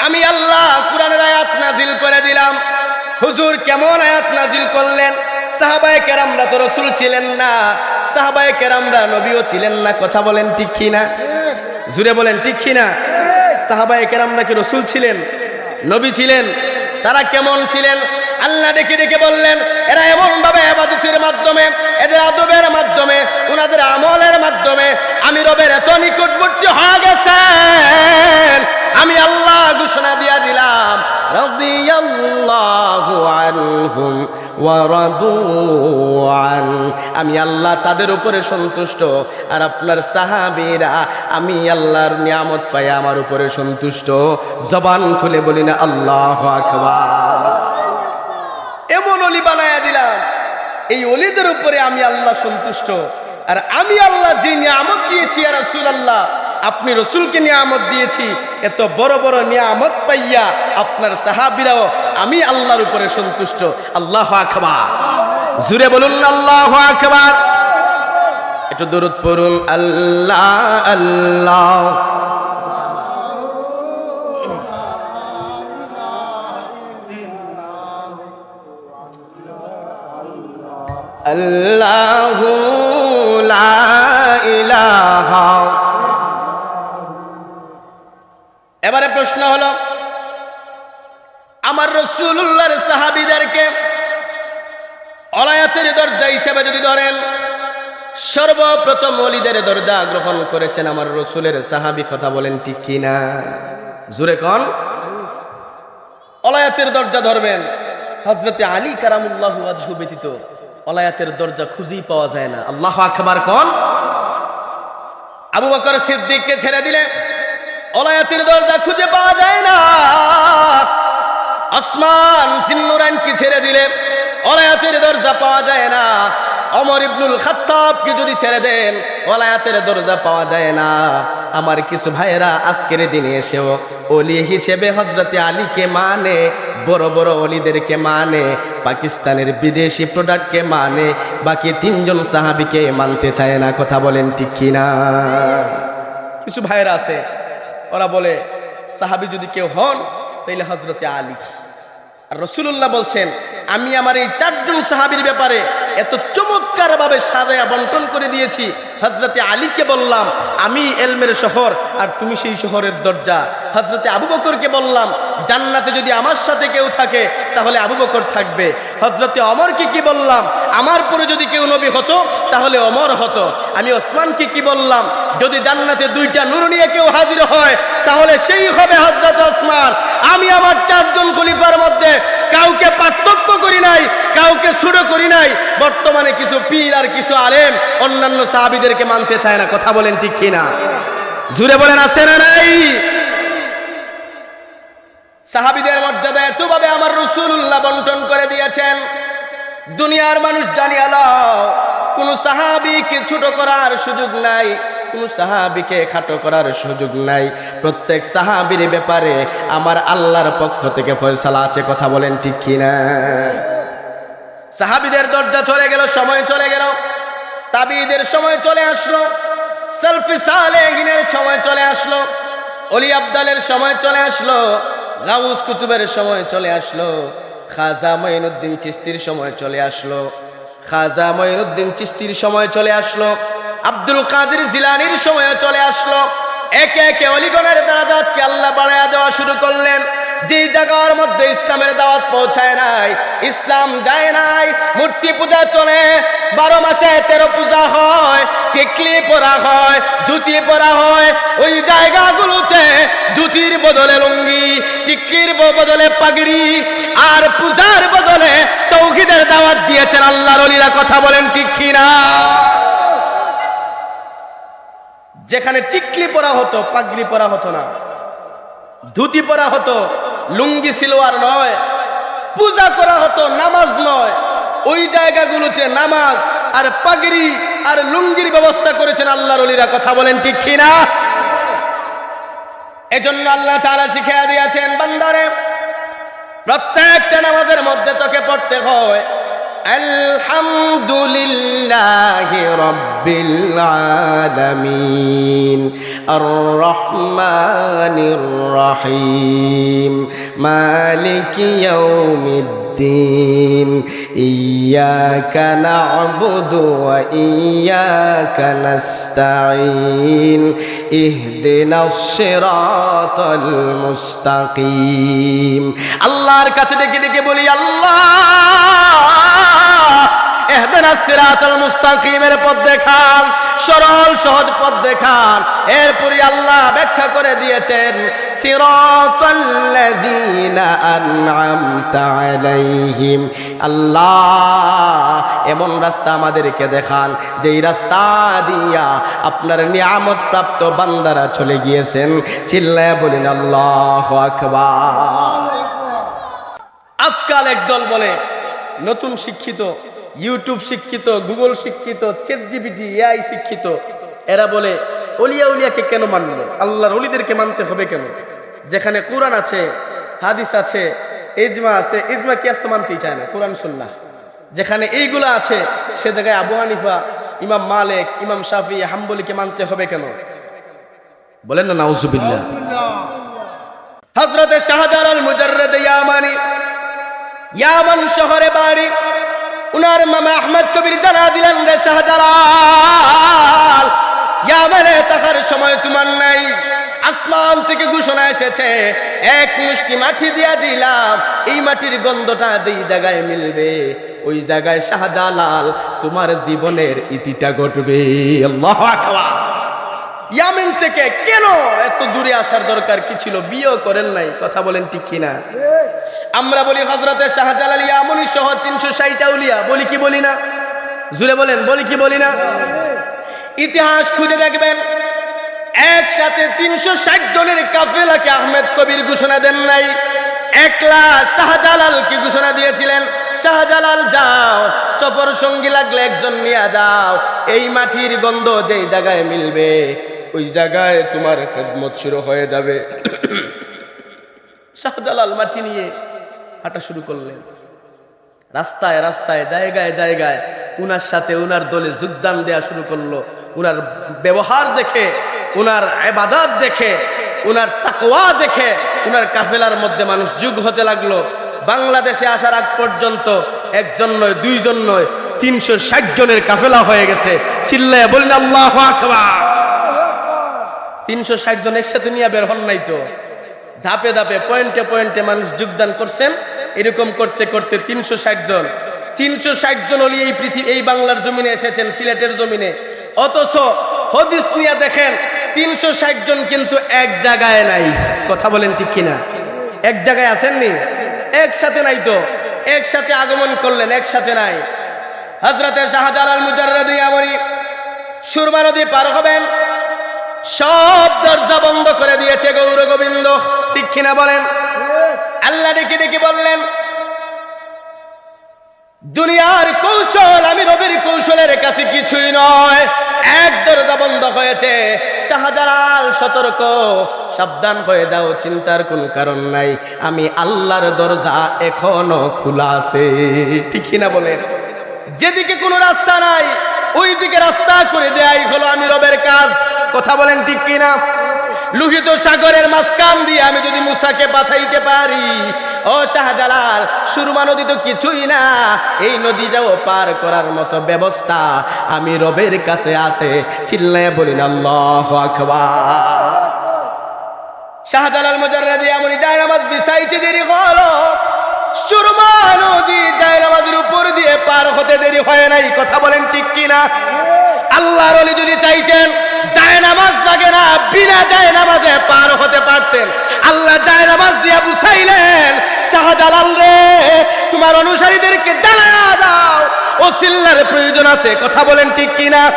আমি আল্লাহ কোরআনের আয়াত নাজিল করে দিলাম। হুজুর, কেমন আয়াত নাজিল করলেন? সাহাবায়ে কেরামরা তো রসুল ছিলেন না, সাহাবায়ে কেরামরা নবীও ছিলেন না। কথা বলেন, ঠিক কি না? জুরে বলেন, ঠিক কি না? সাহাবায়ে কেরামরা কি রসুল ছিলেন? নবী ছিলেন। তারা কেমন ছিলেন? আল্লাহ ডেকে ডেকে বললেন, এরা এমন ভাবে ইবাদতের মাধ্যমে, এদের আদবের মাধ্যমে, উনাদের আমলের মাধ্যমে আমি রবের এত নিকটবর্তী হয়ে গেছেন, আমি আল্লাহ ঘোষণা দিয়া দিলাম, রাদিয়াল্লাহু আনহুম ওয়া রাদু আন, আমি আল্লাহ তাদের উপরে সন্তুষ্ট। আর আপনার সাহাবীরা আমি আল্লাহর নিয়ামত পাইয়া আমার উপরে সন্তুষ্ট। জবান খুলে বলি না, আল্লাহু আকবার। এমন ওলি বানায়া দিলাম, এই ওলিদের উপরে আমি আল্লাহ সন্তুষ্ট। আর আমি আল্লাহ যে নিয়ামত দিয়েছি, ইয়া রাসূলুল্লাহ, আপনি রসুলকে নিয়ামত দিয়েছি, এত বড় বড় নিয়ামত পাইয়া আপনার সাহাবীরাও আমি আল্লাহর উপরে সন্তুষ্ট। আল্লাহু আকবার। জুরে বলুন, আল্লাহু আকবার। একটু দুরূদ পড়ুন, আল্লাহ, আল্লাহ। আল্লাহু লা ইলাহা। এবারে প্রশ্ন হলো, আমার রাসূলুল্লাহর সাহাবীদেরকে ওলায়াতের দরজা হিসেবে যদি ধরেন, সর্বপ্রথম ওলিদের দরজা গ্রহণ করেছেন আমার রসুলের সাহাবী। কথা বলেন, ঠিক কি না? জুরে কন। ওলায়াতের দরজা ধরবেন হযরতে আলী কারামাল্লাহু ওয়াজহু ব্যতীত ওলায়াতের দরজা খুঁজেই পাওয়া যায় না। আল্লাহু আকবার কন। আবু বকর সিদ্দিককে ছেড়ে দিলে ওলায়াতের দরজা খুঁজে পাওয়া যায় না। ওসমান জিন্নুরাইনকে ছেড়ে দিলে ওলায়াতের দরজা পাওয়া যায় না। ওমর ইবনুল খাত্তাবকে যদি ছেড়ে দেন, ওলায়াতের দরজা পাওয়া যায় না। আমার কিছু ভাইয়েরা আজকের দিনে এসেও ওলি হিসেবে হযরতে আলীকে মানে, বড় বড় ওলিদেরকে মানে, পাকিস্তানের বিদেশি প্রোডাক্টকে মানে, বাকি তিনজন সাহাবীকে মানতে চায় না। কথা বলেন, ঠিক কি না? কিছু ভাইয়েরা আছে, ওরা বলে, সাহাবী যদি কেউ হন, তাইলে হযরতে আলী। আর রাসূলুল্লাহ বলছেন, আমি আমার এই চারজন সাহাবীর ব্যাপারে এত চমৎকারভাবে সাজায়া বন্টন করে দিয়েছি। হযরতে আলীকে বললাম, আমি এলমের শহর, আর তুমি সেই শহরের দরজা। হযরতে আবু বকরকে বললাম, জান্নাতে যদি আমার সাথে কেউ থাকে, তাহলে আবু বকর থাকবে। হযরতে ওমরকে কি বললাম, আমার পরে যদি কেউ নবী হতো, তাহলে ওমর হতো। আমি ওসমানকে কি বললাম, যদি জান্নাতে দুইটা নূর নিয়ে কেউ হাজির হয়, তাহলে সেই হবে হযরত ওসমান। আমি আমার চারজন খলিফার মধ্যে কাউকে পার্থক্য করি নাই, কাউকে ছোট করি নাই। বর্তমানে কিছু পীর আর কিছু আলেম অন্যান্য সাহাবীদেরকে মানতে চায় না। কথা বলেন, ঠিক কি না? জুরে বলেন, আছে না নাই? সাহাবীদের মর্যাদা এতভাবে আমার রাসূলুল্লাহ বন্টন করে দিয়েছেন। দুনিয়ার মানুষ জানিয়া লও, কোনো সাহাবীকে ছোট করার সুযোগ নাই, কোনো সাহাবীকে খাটো করার সুযোগ নাই। প্রত্যেক সাহাবীর ব্যাপারে আমার আল্লাহর পক্ষ থেকে ফয়সালা আছে। কথা বলেন ঠিক কি না? সাহাবীদের দরজা চলে গেল, সময় চলে গেল, তাবিঈদের সময় চলে আসলো, সালফে সালেহিনের সময় চলে আসলো, অলি আবদালের সময় চলে আসলো, গাউস কুতুবের সময় চলে আসলো, খাজা মঈনুদ্দিন চিশতির সময় চলে আসলো, খাজা মঈনুদ্দিন চিশতির সময় চলে আসলো, আব্দুল কাদের জিলানীর সময় চলে আসলো। একে একে অলিগণের দারাজাতকে আল্লাহ বাড়ায়া দেওয়া শুরু করলেন। যেই জায়গার মধ্যে ইসলামের দাওয়াত পৌঁছায় নাই, ইসলাম যায় নাই, মূর্তি পূজা চলে, বারো মাসে তেরো পূজা হয়, টিকলি পরা হয়, ধুতি পরা হয়, ওই জায়গাগুলোতে ধুতির বদলে লুঙ্গি, টিকলির ব-, বদলে পাগড়ি, আর পূজার বদলে তৌহিদের দাওয়াত দিয়েছেন আল্লাহর অলিরা। কথা বলেন ঠিক কি না? যেখানে টিকলি পরা হতো, পাগড়ি পরা হতো না, ধুতি পরা হতো, লুঙ্গি সিলোয়ার নয়, পূজা করা হতো, নামাজ নয়, ওই জায়গাগুলোতে নামাজ আর পাগড়ি আর লুঙ্গির ব্যবস্থা করেছেন আল্লাহর অলিরা। কথা বলেন ঠিক কি না? এজন্য আল্লাহ তাআলা শিখিয়ে দিয়েছেন, বান্দারে, প্রত্যেকটা নামাজের মধ্যে তোকে পড়তে হয়, আলহামদুলিল্লাহি রাব্বিল আলামিন, আর রহমানির রহিম, মালিকি ইয়াউমিদ্দিন, ইয়াকা না'বুদু ওয়া ইয়াকা নাস্তাঈন, ইহদিনাস সিরাতাল মুস্তাকিম। আল্লাহর কাছে ডেকে ডেকে বলি, আল্লাহ, ইহদিনাস সিরাতাল মুস্তাকিমের পথ দেখান, সরল সহজ পথ দেখান। এরপরে আল্লাহ ব্যাখ্যা করে দিয়েছেন, সিরাতাল্লাযীনা আন'আমতা আলাইহিম। আল্লাহ, এমন রাস্তা আমাদেরকে দেখান, যেই রাস্তা দিয়া আপনার নিয়ামত প্রাপ্ত বান্দারা চলে গিয়েছেন। চিল্লায় বলেন, আল্লাহু আকবার। আজকাল একদল বলে, নতুন শিক্ষিত, YouTube শিক্ষিত, Google শিক্ষিত, ChatGPT, AI শিক্ষিত, এরা বলে, অলিয়া উলিয়াকে কেন মানবো? আল্লাহর অলিদেরকে মানতে হবে কেন? যেখানে কোরআন আছে, হাদিস আছে, ইজমা আছে, ইজমা কিয়াস তো মানতেই চায় না, কোরআন সুন্নাহ। যেখানে এইগুলা আছে, সে জায়গায় আবু হানিফা, ইমাম মালিক, ইমাম শাফি, হাম্বলিকে মানতে হবে কেন? বলেন না, নাউজুবিল্লাহ। হযরতে শাহজালাল মুজাররদে ইয়ামানি, ইয়ামান শহরে বাড়ি, উনার মামা আহমদ কবির জানা দিলেন, রে শাহজালাল, ইয়ামানে থাকার সময় তোমার নাই। আসমান থেকে ঘোষণা এসেছে, এক মুষ্টি মাটি দিয়া দিলাম, এই মাটির গন্ধটা যেই জায়গায় মিলবে, ওই জায়গায় শাহজালাল তোমার জীবনের ইতিটা ঘটবে। আল্লাহু আকবার। ইয়ামেন থেকে কেন এত দূরে আসার দরকার কি ছিল? বিয়েও করেন নাই, কথা বলেন ঠিক কি না? আমরা বলি হযরতে শাহজালাল ইয়ামনি সহ তিনশো ষাট আউলিয়া, বলি কি বলি না? জুরে বলেন, বলি কি বলি না? ইতিহাস খুঁজে দেখবেন, একসাথে তিনশো ষাট জনের কাফেলাকে আহমেদ কবির ঘোষণা দেন নাই, একলা শাহজালালকে ঘোষণা দিয়েছিলেন, "শাহজালাল যাও, সফর সঙ্গী লাগলে একজন নিয়ে যাও, এই মাটির গন্ধ যেই জায়গায় মিলবে, ওই জায়গায় তোমার খেদমত শুরু হয়ে যাবে।" শাহজালাল মাটি নিয়ে হাঁটা শুরু করলেন। রাস্তায় রাস্তায়, জায়গায় জায়গায় উনার সাথে, উনার দলে যোগদান দেয়া শুরু করলো। উনার ব্যবহার দেখে, উনার ইবাদত দেখে, উনার তাকওয়া দেখে উনার কাফেলার মধ্যে মানুষ যোগ হতে লাগলো। বাংলাদেশে আসার আগ পর্যন্ত একজন নয়, দুইজন নয়, তিনশো ষাট জনের কাফেলা হয়ে গেছে। চিল্লায় বলেন, আল্লাহু আকবার। তিনশো ষাট জন একসাথে নিয়ে বের হন নাই তো। ধাপে ধাপে, পয়েন্টে পয়েন্টে মানুষ যোগদান করছেন। এরকম করতে করতে তিনশো ষাট জন, তিনশো ষাট জন অলি এই পৃথিবী, এই বাংলার জমিনে এসেছেন, সিলেটের জমিনে। অথচ হাদিস নিয়ে দেখেন, তিনশো ষাট জন কিন্তু এক জায়গায় নাই। কথা বলেন ঠিক কিনা? এক জায়গায় আছেননি? একসাথে নাই তো। একসাথে আগমন করলেন, একসাথে নাই। হযরতে শাহজালাল মুজাররদে ইয়ামনি সুরমা নদী পার হবেন, সব দরজা বন্ধ করে দিয়েছে গৌর গোবিন্দ। ঠিক কিনা বলেন? আল্লাহ ডেকে ডেকে বললেন, দুনিয়ার কৌশল আমি রবের কৌশলের কাছে কিছুই নয়। এক দরজা বন্ধ হয়েছে। শাহজালাল, সতর্ক, সাবধান হয়ে যাও, চিন্তার কোনো কারণ নাই। আমি আল্লাহর দরজা এখনো খোলা আছে। ঠিক কি না বলেন? যেদিকে কোনো রাস্তা নাই, ওই দিকে রাস্তা করে দেয়াই হলো আমি রবের কাজ। কথা বলেন ঠিক কি না? লোহিত সাগরের মাঝখান দিয়ে আমি যদি মুসাকে বাঁচাইতে পারি, ও শাহজালাল, সুরমা নদী তো কিছুই না, এই নদীটাও পার করার মতো ব্যবস্থা আমি রবের কাছে আছে। চিল্লায় বলেন আল্লাহু আকবার। শাহজালাল মুজাররাদি এমনি জায়নামাজ বিছাইতে দেরি হলো, সুরমা নদী জায়নামাজের উপর দিয়ে পার হতে দেরি হয় নাই। কথা বলেন ঠিক কি না? আল্লাহর ওলি যদি চাইতেন, জায়নামাজ লাগে না, বিনা জায়নামাজে পার হতে পারতেন। আল্লাহ জায়নামাজ দিয়া বুঝাইলেন, "শাহজালাল রে, তোমার অনুসারীদেরকে জানা দাও, ওসিলার প্রয়োজন আছে।" কথা বলেন ঠিক কি না?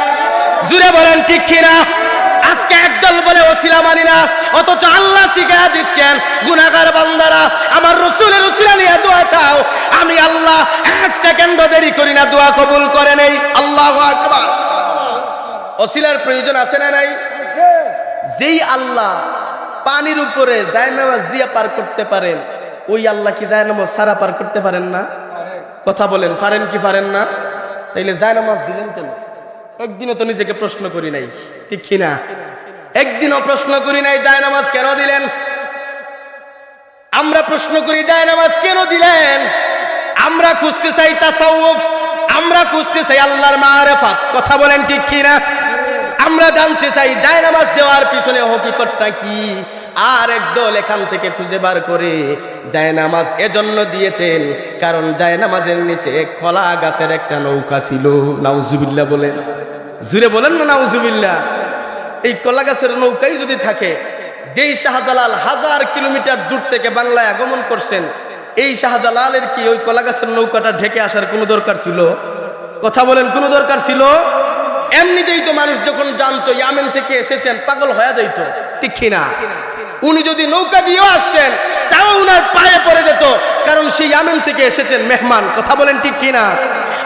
জুরে বলেন ঠিক কি না? আজকে একদল বলে ওসিলা মানি না, অথচ আল্লাহ শিখাইয়া দিচ্ছেন, "গুনাহগার বান্দারা, আমার রসুলের ওসিলা নিয়ে দোয়া চাও, আমি আল্লাহ এক সেকেন্ডও দেরি করি না, দোয়া কবুল করে নেই।" আল্লাহু আকবার। ওসিলার প্রয়োজন আছে না নাই? যেই আল্লাহ পানির উপরে জায়নামাজ দিয়া পার করতে পারেন, ওই আল্লাহ কি জায়নামাজ ছাড়া পার করতে পারেন না? কথা বলেন, পারেন কি পারেন না? তাইলে জায়নামাজ দিলেন কেন? একদিনও তো নিজেকে প্রশ্ন করি নাই, ঠিক কি না? একদিনও প্রশ্ন করি নাই জায়নামাজ কেন দিলেন। আমরা প্রশ্ন করি জায়নামাজ কেন দিলেন? আমরা খুঁজতে চাই তাসাউফ, আমরা খুঁজতে চাই আল্লাহর মারেফাত। কথা বলেন ঠিক কি না? আমরা জানতে চাই জায়নামাজ দেওয়ার পিছনে হকিকতটা কি। আর একদল এখান থেকে খুঁজে বার করে জায়নামাজ এজন্য দিয়েছেন, কারণ জায়নামাজের নিচে কলা গাছের একটা নৌকা ছিল। নাউজুবিল্লাহ বলেন, জুরে বলেন না নাউজুবিল্লাহ। এই কলা গাছের নৌকাই যদি থাকে, যেই শাহজালাল হাজার কিলোমিটার দূর থেকে বাংলায় আগমন করছেন, এই শাহজালালের কি ওই কলা গাছের নৌকাটা ঢেকে আসার কোনো দরকার ছিল? কথা বলেন, কোনো দরকার ছিল? এমনিতেই তো মানুষ যখন জানতো ইয়ামেন থেকে এসেছেন, পাগল হয়ে যাইতো, ঠিক কি না? উনি যদি নৌকা দিয়েও আসতেন, তাও উনার পায়ে পড়ে যেত, কারণ সেই ইয়ামেন থেকে এসেছেন মেহমান। কথা বলেন ঠিক কি না?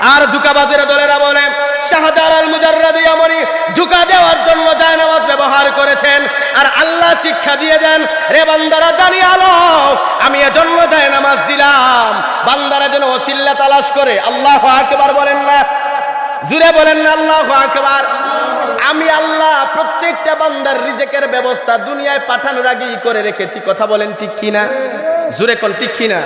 আর ধোঁকাবাজের দলেরা বলে, শাহজালাল মুজাররাদি এমনি ধোঁকা দেওয়ার জন্য জায়নামাজ ব্যবহার করেছেন। আর আল্লাহ শিক্ষা দিয়ে দেন, "রে বান্দারা, জানিয়া লও, আমি এজন্য জায়নামাজ দিলাম।" বান্দারা যেন ওসিল্লা তালাশ করে। আল্লাহু আকবার বলেন না, জুরে বলেন না, আল্লাহু আকবার। আমি আল্লাহ প্রত্যেকটা বান্দার রিজেকের ব্যবস্থা দুনিয়ায় পাঠানোর আগেই করে রেখেছি। কথা বলেন ঠিক কি না? জুরে কন ঠিক কি না?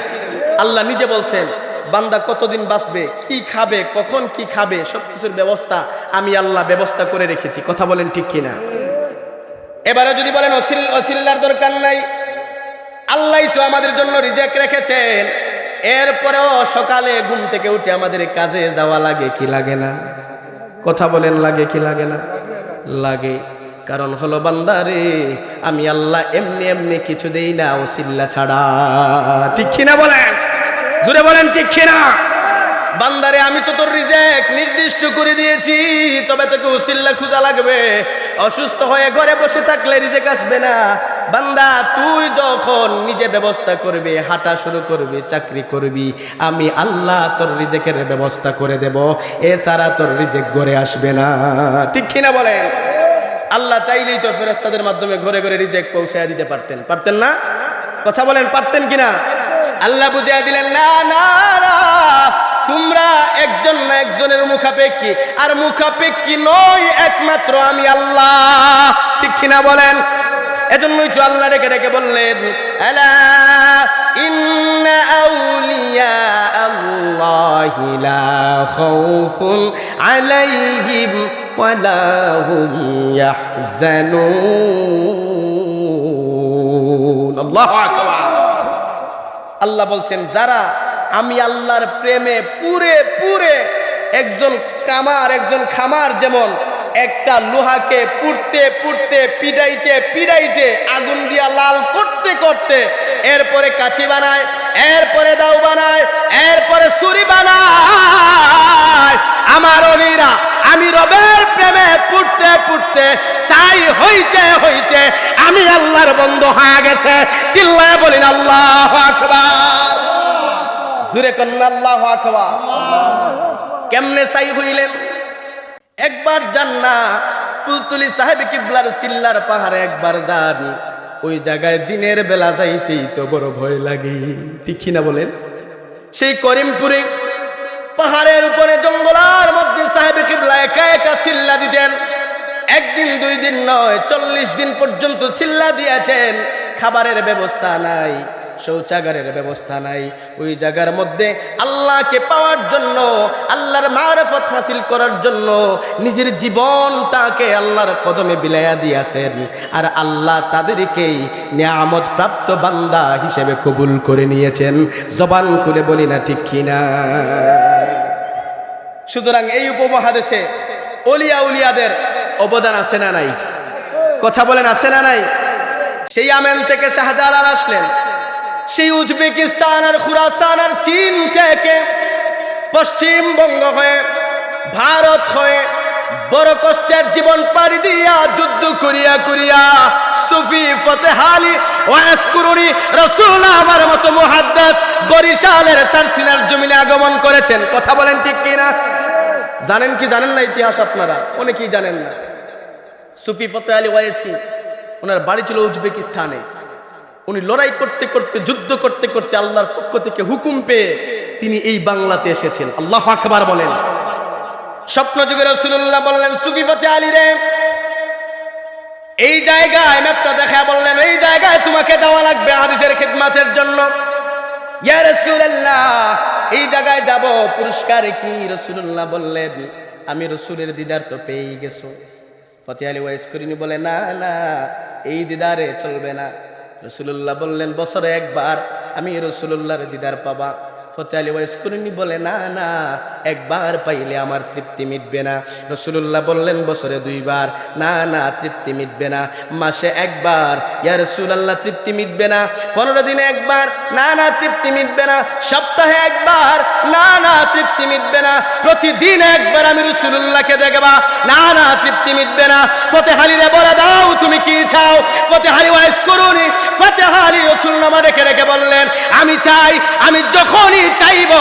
আল্লাহ নিজে বলছেন, বান্দা কতদিন বাঁচবে, কি খাবে, কখন কি খাবে, সবকিছুর ব্যবস্থা আমি আল্লাহ ব্যবস্থা করে রেখেছি। কথা বলেন ঠিক কি না? এবারে যদি বলেন অসিল-, অসিল্লার দরকার নাই, আল্লাহই তো আমাদের জন্য রিজেক রেখেছেন। এরপরেও সকালে ঘুম থেকে উঠে আমাদের কাজে যাওয়া লাগে কি লাগে না? কথা বলেন, লাগে কি লাগে না? লাগে। কারণ হলো, বান্দারে, আমি আল্লাহ এমনি এমনি কিছু দেই না ওসিল্লা ছাড়া। ঠিক কি না বলেন? জুরে বলেন, ঠিক কি না? বান্দারে, আমি তো তোর রিজেক নির্দিষ্ট করে দিয়েছি, তবে তোকে ওসিল্লা খোঁজা লাগবে। অসুস্থ হয়ে ঘরে বসে থাকলে রিজেক আসবে না। বান্দা, তুই যখন নিজে ব্যবস্থা করবি, হাঁটা শুরু করবি, চাকরি করবি, আমি আল্লাহ তোর রিজেকের ব্যবস্থা করে দেব, এছাড়া তোর রিজেক ঘরে আসবে না। ঠিক কি না বলেন? আল্লাহ চাইলেই তো ফেরেশতাদের মাধ্যমে ঘরে ঘরে রিজেক পৌঁছায় দিতে পারতেন, পারতেন না? কথা বলেন, পারতেন কি না? আল্লাহ বুঝাইয়া দিলেন, "না, না, না, তোমরা একজন না একজনের মুখাপেক্ষী, আর মুখাপেক্ষী নই একমাত্র আমি আল্লাহ।" ঠিক কি না বলেন? এজন্যই তো আল্লাহ ডেকে ডেকে বললেন, "আলা ইন্না আউলিয়া আল্লাহি লা খাউফুন আলাইহিম ওয়া লা হুম ইয়াহজানুন।" আল্লাহু আকবার। আল্লাহ বলছেন, যারা আমি আল্লাহর প্রেমে পুড়ে পুড়ে, একজন কামার, একজন খামার যেমন একটা লোহাকে পুড়তে পুড়তে, পিটাইতে পিটাইতে, আগুন দিয়া লাল করতে করতে, এরপরে কাছি বানায়, এরপরে দাও বানায়, এরপরে ছুরি বানায়, আমার অলিরা আমি রবের প্রেমে পুড়তে পুড়তে, ছাই হইতে হইতে আমি আল্লাহর বন্ধু হয়ে গেছে। চিল্লায় বলেন, আল্লাহু আকবার। জোরে কন্যা আল্লাহু আকবার। কেমনে ছাই হইলেন? একবার যান না, ফুলতলি সাহেব কিবলার চিল্লার পাহাড়ে একবার যান। ওই জায়গায় দিনের বেলা যাইতেই তো বড় ভয় লাগে, ঠিক কি না বলেন? সেই করিমপুরে পাহাড়ের উপরে জঙ্গলার মধ্যে সাহেব কিবলা একা একা চিল্লা দিতেন। একদিন দুই দিন নয়, চল্লিশ দিন পর্যন্ত চিল্লা দিয়েছেন। খাবারের ব্যবস্থা নাই, শৌচাগারের ব্যবস্থা নাই। ওই জায়গার মধ্যে আল্লাহকে পাওয়ার জন্য, আল্লাহর মারফত হাসিল করার জন্য নিজের জীবনটাকে আল্লাহর কদমে বিলাইয়া দিয়েছেন। আর আল্লাহ তাদেরকেই নিয়ামত প্রাপ্ত বান্দা হিসেবে কবুল করে নিয়েছেন। জবান খুলে বলি না, ঠিক কি না? সুতরাং এই উপমহাদেশে অলি আউলিয়াদের অবদান আছে না নাই? কথা বলেন, আছে না নাই? সেই ইয়ামেন থেকে শাহজালাল আসলেন, সেই উজবেকিস্তান আর খুরাসান আর চীন থেকে পশ্চিমবঙ্গ হয়ে, ভারত হয়ে, বড় কষ্টের জীবন পাড়ি দিয়া, যুদ্ধ করিয়া করিয়া সুফি ফতেহ আলী ওয়াইস কুরুনি রসুল আমার মতো মুহাদ্দিস বরিশালের সারসিনার জমিনে আগমন করেছেন। কথা বলেন, ঠিক কি না? জানেন কি জানেন না ইতিহাস আপনারা? অনেকেই জানেন না। সুফি ফতেহ আলী ওয়াইসি, ওনার বাড়ি ছিল উজবেকিস্তানে। উনি লড়াই করতে করতে, যুদ্ধ করতে করতে আল্লাহর পক্ষ থেকে হুকুম পেয়ে তিনি এই বাংলাতে এসেছেন। আল্লাহু আকবার বলেন। স্বপ্ন যুগে রাসূলুল্লাহ বললেন, "সুফি ফতেহ আলী রে, এই জায়গায়," ম্যাপটা দেখা বললেন, "এই জায়গায় তোমাকে যাওয়া লাগবে হাদিসের খেদমতের জন্য।" "ইয়া রাসূলুল্লাহ, এই জায়গায় যাব, পুরস্কার কি?" রাসূলুল্লাহ বললেন, "আমি রসুলের দিদার তো পেয়েই গেছো।" ফতেহ আলী ওয়াইস কুরুনি বলে, "না, না, এই দিদারে চলবে না।" রাসূলুল্লাহ বললেন, "বছরে একবার আমি রাসূলুল্লাহর দিদার পাবা।" ফতেহ আলী ওয়াইস কুরুনি বলে, "না, না, একবার পাইলে আমার তৃপ্তি মিটবে না।" রাসূলুল্লাহ বললেন, "বছরে দুইবার।" "না, না, তৃপ্তি মিটবে না।" "মাসে একবার।" "ইয়া রাসূলুল্লাহ, তৃপ্তি মিটবে না।" "পনেরো দিনে একবার।" "না, না, তৃপ্তি মিটবে না।" "সপ্তাহে একবার।" "না, না, তৃপ্তি মিটবে না।" "প্রতিদিন একবার আমি রাসূলুল্লাহকে দেখবা।" "না, না, তৃপ্তি মিটবে না।" ফতেহ আলীরে বলে দাও, তুমি কি চাও? ফতেহ আলী ওয়াইস কুরুনি, ফতেহ আলী রসুলনামা রেখে রেখে বললেন, "আমি চাই, আমি যখনই চাইব,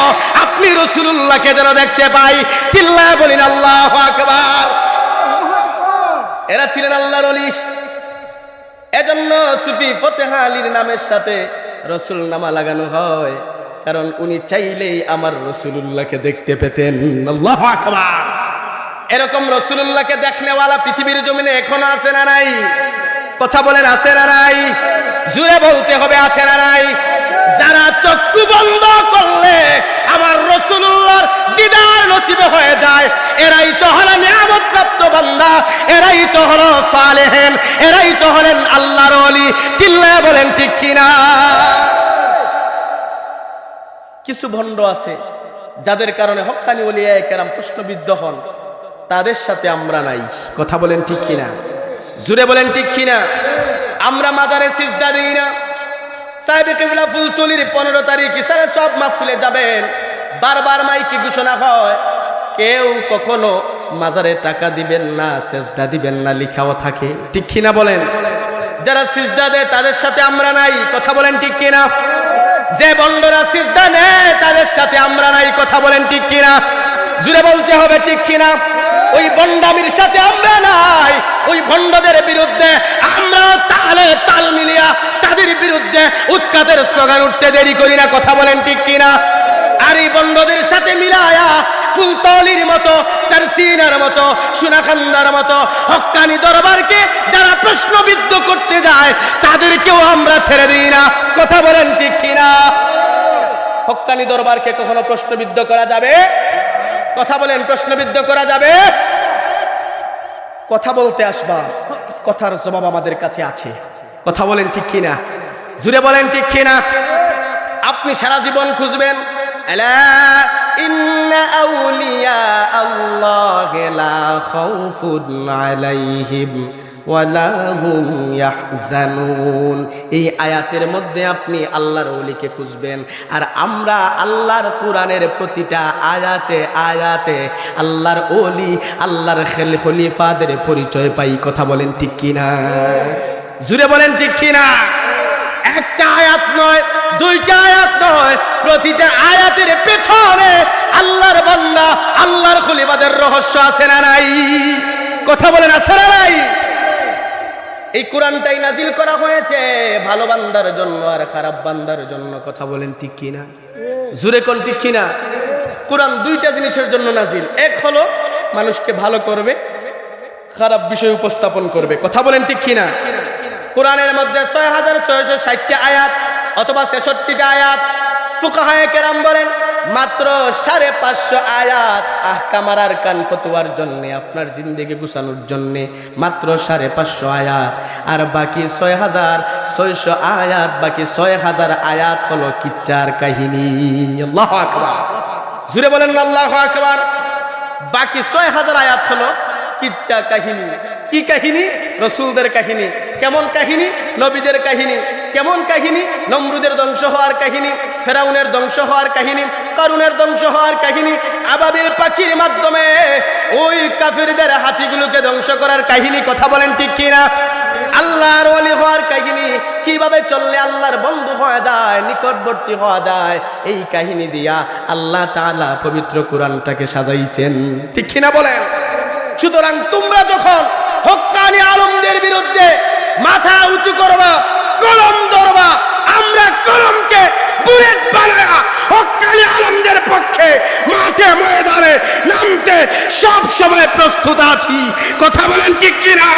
আপনি রাসূলুল্লাহকে যেন দেখতে পাই।" চিল্লায় বলেন, "আল্লাহু আকবার।" এরা ছিলেন আল্লাহর ওলি। এজন্য সুফি ফতেহ আলীর নামের সাথে রসুলনামা লাগানো হয়, কারণ উনি চাইলেই আমার রাসূলুল্লাহকে দেখতে পেতেন। আল্লাহু আকবার। এরকম রাসূলুল্লাহকে দেখনেওয়ালা পৃথিবীর জমিনে এখনো আছে না নাই? কথা বলেন, আছে না নাই? জোরে বলতে হবে, আছে না নাই? যারা চক্ষু বন্ধ করলে আমার রাসূলুল্লাহর দিদার নসিব হয়ে যায়, এরাই তো হলো নিয়ামতপ্রাপ্ত বান্দা, এরাই তো হলো সালেহিন, এরাই তো হলেন আল্লাহর ওলি। চিল্লায় বলেন, ঠিক কি না? কিছু ভণ্ড আছে, যাদের কারণে হক্কানি আউলিয়ায়ে কেরাম প্রশ্নবিদ্ধ হন, তাদের সাথে আমরা নাই। কথা বলেন, ঠিক কি না? জোরে বলেন, ঠিক কি না? আমরা মাজারে সিজদা দেই না। সাহেব কিবলা ফুলতলির পনেরো তারিখ ইসালে সওয়াব মাহফিলে যাবেন, বারবার মাইকে ঘোষণা হয়, কেউ কখনো মাজারে টাকা দিবেন না, সিজদা দিবেন না, লেখাও থাকে, ঠিক কি না বলেন? যারা সিজদা দেয় তাদের সাথে আমরা নাই, কথা বলেন, ঠিক কি না? যে ভণ্ডরা সিজদা নেয় তাদের সাথে আমরা নাই, কথা বলেন, ঠিক কি না? জোরে বলতে হবে, ঠিক কি না? ওই ভণ্ডামির সাথে আমরা নাই, ওই ভণ্ডদের বিরুদ্ধে আমরা তালে তাল মিলিয়া তাদের বিরুদ্ধে উৎখাতের স্লোগান উঠতে দেরি করি না, কথা বলেন, ঠিক কি না? আর এই ভণ্ডদের সাথে মিলায়া ফুলতলির মতো, সারসিনার মতো, সোনাকান্দার মতো হক্কানি দরবারকে যারা প্রশ্নবিদ্ধ করতে যায়, তাদেরকেও আমরা ছেড়ে দিই না, কথা বলেন, ঠিক কি না? হক্কানি দরবারকে কখনো প্রশ্নবিদ্ধ করা যাবে? কথা বলেন, প্রশ্নবিদ্ধ করা যাবে? কথা বলতে আসবা, কথার জবাব আমাদের কাছে আছে। কথা বলেন, ঠিক কি না? জোরে বলেন, ঠিক কি না? আপনি সারা জীবন খুঁজবেন, "আলা ইন্না আউলিয়া আল্লাহি লা খাউফুন আলাইহিম ওয়া লা হুম ইয়াহজানুন।" এই আয়াতের মধ্যে আপনি আল্লাহর ওলিকে খুঁজবেন। আর আমরা আল্লাহর কোরআনের প্রতিটা আয়াতে আয়াতে আল্লাহর ওলি, আল্লাহর খেল-, খলিফাদের পরিচয় পাই। কথা বলেন, ঠিক কি না? জোরে বলেন, ঠিক কি না? একটা আয়াত নয়, দুইটা আয়াত নয়, প্রতিটা আয়াতের পেছনে আল্লাহর বান্দা, আল্লাহর খলিফাদের রহস্য আছে না নাই? কথা বলেন, আছে না নাই? এই কোরআনটাই নাজিল করা হয়েছে ভালো বান্দার জন্য আর খারাপ বান্দার জন্য। কথা বলেন, ঠিক কি না? জোরে কোন, ঠিক কি না? কোরআন দুইটা জিনিসের জন্য নাজিল। এক হলো মানুষকে ভালো করবে, খারাপ বিষয় উপস্থাপন করবে। কথা বলেন, ঠিক কি না? কোরআনের মধ্যে ছয় হাজার ছয়শো ষাটটা আয়াত অথবা ছেষট্টিটা আয়াত। ফুকাহায়ে কেরাম বলেন, মাত্র সাড়ে পাঁচশো আয়াত আহকাম আর আরকান ফতোয়ার জন্যে, আপনার জিন্দেগি গুছানোর জন্যে মাত্র সাড়ে পাঁচশো আয়াত। আর বাকি ছয় হাজার ছয়শো আয়াত, বাকি ছয় হাজার আয়াত হলো কিচ্ছার কাহিনী। আল্লাহু আকবার। জোরে বলেন না, আল্লাহু আকবার। বাকি ছয় হাজার আয়াত হলো কিচ্ছা কাহিনী। কি কাহিনী? রসুলদের কাহিনী। কেমন কাহিনী? নবীদের কাহিনী। কেমন কাহিনী? নমরুদের ধ্বংস হওয়ার কাহিনী, ফেরাউনের ধ্বংস হওয়ার কাহিনী, কারুনের ধ্বংস হওয়ার কাহিনী। আবাবিল পাখির মাধ্যমে ওই কাফিরদের হাতিগুলোকে ধ্বংস করার কাহিনী। কথা বলেন, ঠিক কি না? আল্লাহর ওলি হওয়ার কাহিনী, কিভাবে চললে আল্লাহর বন্ধু হওয়া যায়, নিকটবর্তী হওয়া যায়, এই কাহিনী দিয়া আল্লাহ তাআলা পবিত্র কোরআনটাকে সাজাইছেন। ঠিক কি না বলেন? সুতরাং তোমরা যখন হক্কানি আলেমদের বিরুদ্ধে মাথা উঁচু করবা, কলম ধরবা, আমরা কলমকে বুলেট বানায়া হক্কানি আলেমদের পক্ষে মাঠে ময়দানে নামতে সব সময় প্রস্তুত আছি। কথা বলেন, ঠিক কি না?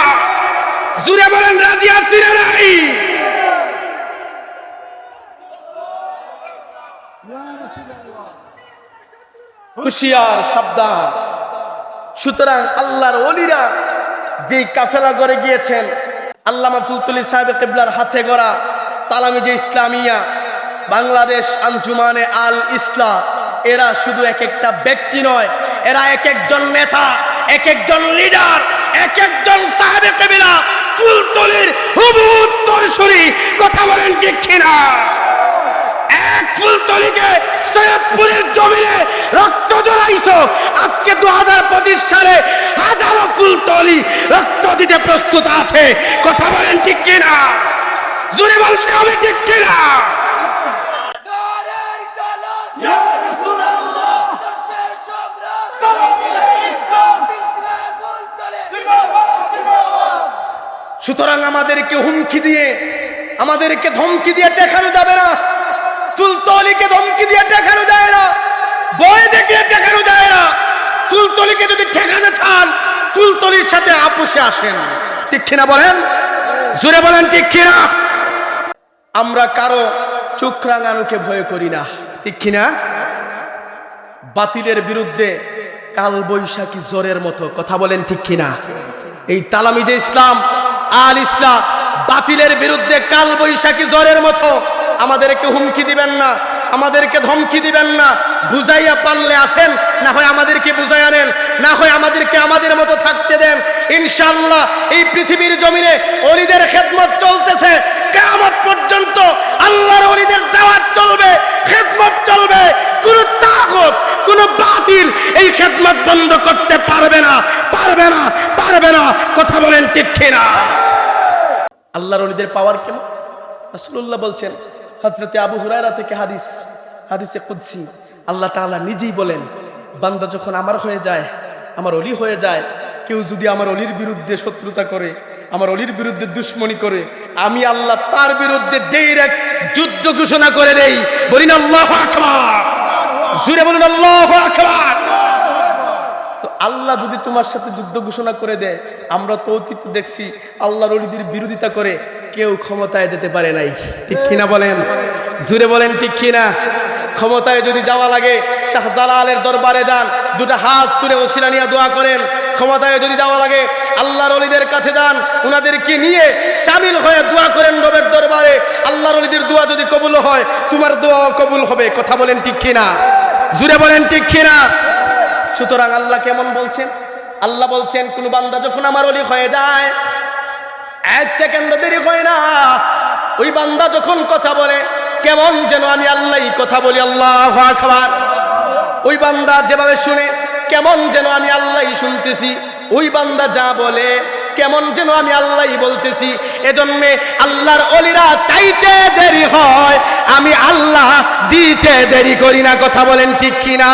জোরে বলেন, রাজি আছি না নাই? হুঁশিয়ার, সাবধান। সুতরাং আল্লাহর ওলিরা যেই কাফেলা গড়ে গিয়েছেন, আল্লামা ফুলতলি সাহেব কিবলার হাতে গড়া তালামিজে ইসলামিয়া, বাংলাদেশ আঞ্জুমানে আল ইসলাহ, এরা শুধু এক একটা ব্যক্তি নয়, এরা এক একজন নেতা, এক একজন লিডার, এক একজন সাহেবে কিবলা ফুলতলির হুবহু উত্তরসূরি। কথা বলেন, ঠিক কি না? এক ফুলতলিকে সৈয়দপুরের জমিনে রক্ত ঝরাইছো, আজকে দু হাজার পঁচিশ সালে হাজারো ফুলতলি রক্ত দিতে প্রস্তুত আছে। কথা বলেন, ঠিক কি না? জোরে বলতে হবে, ঠিক কি না? সুতরাং আমাদেরকে হুমকি দিয়ে, আমাদেরকে ধমকি দিয়ে ঠেকানো যাবে না। ফুলতলিকে ধমকি দিয়ে ঠেকানো যায় না, ভয় দেখিয়ে ঠেকানো যায় না। ফুলতলিকে যদি ঠেকাতে চান, ফুলতলির সাথে আপোষে আসেন। ঠিক কিনা বলেন? জোরে বলেন, ঠিক কিনা? আমরা কারো চোখ রাঙানোকে ভয় করি না, ঠিক কিনা? বাতিলের বিরুদ্ধে কালবৈশাখী ঝড়ের মতো। কথা বলেন, ঠিক কিনা? এই তালামিজে ইসলাম আল ইসলাম বাতিলের বিরুদ্ধে কালবৈশাখী ঝড়ের মতো। আমাদেরকে হুমকি দিবেন না, আমাদেরকে ধমকি দিবেন না। বুঝাইয়া পারলে আসেন, না হয় আমাদেরকে বুঝাইয়া নেন, না হয় আমাদেরকে আমাদের মতো থাকতে দেন। ইনশাআল্লাহ এই পৃথিবীর জমিনে অলিদের খেদমত চলতেছে, কিয়ামত পর্যন্ত আল্লাহর অলিদের দাওয়াত চলবে, খেদমত চলবে। কোনো তাগুত, কোনো বাতিল এই খেদমত বন্ধ করতে পারবে না, পারবে না, পারবে না। কথা বলেন, ঠিক কিনা? আল্লাহর অলিদের পাওয়ার কেমন? রাসূলুল্লাহ বলছেন, হযরতে আবু হুরায়রা থেকে হাদিস, হাদিসে কুদসি, আল্লাহ তাআলা নিজেই বলেন, বান্দা যখন আমার হয়ে যায়, আমার অলি হয়ে যায়, কেউ যদি আমার অলির বিরুদ্ধে শত্রুতা করে, আমার অলির বিরুদ্ধে দুশমনি করে, আমি আল্লাহ তার বিরুদ্ধে ডাইরেক্ট যুদ্ধ ঘোষণা করে দেই। বলুন আল্লাহু আকবার, জোরে বলুন আল্লাহু আকবার। তো আল্লাহ যদি তোমার সাথে যুদ্ধ ঘোষণা করে দেয়, আমরা তো অতীতে দেখছি আল্লাহর অলিদের বিরোধিতা করে কেউ ক্ষমতায় যেতে পারে নাই, ঠিক কিনা বলেন? জোরে বলেন, ঠিক কিনা? ক্ষমতায় যদি যাওয়া লাগে, শাহজালালের দরবারে যান, দুটা হাত তুলে ওসিলা নিয়ে দোয়া করেন। ক্ষমতায় যদি যাওয়া লাগে, আল্লাহর অলিদের কাছে যান, উনাদেরকে নিয়ে সামিল হয়ে দোয়া করেন রবের দরবারে। আল্লাহর অলিদের দোয়া যদি কবুল হয়, তোমার দোয়াও কবুল হবে। কথা বলেন, ঠিক কিনা? জোরে বলেন, ঠিক কিনা? সুতরাং আল্লাহ কেমন বলছেন? আল্লাহ বলছেন, কোন বান্দা যখন আমার অলি হয়ে যায়, এক সেকেন্ড দেরি হয় না। ওই বান্দা যখন কথা বলে, কেমন যেন আমি আল্লাহই কথা বলি। আল্লাহু আকবার। ওই বান্দা যেভাবে শুনে, কেমন যেন আমি আল্লাহই শুনতেছি। ওই বান্দা যা বলে, কেমন যেন আমি আল্লাহই বলতেছি। এজন্যে আল্লাহর অলিরা চাইতে দেরি হয়, আমি আল্লাহ দিতে দেরি করি না। কথা বলেন ঠিক কিনা?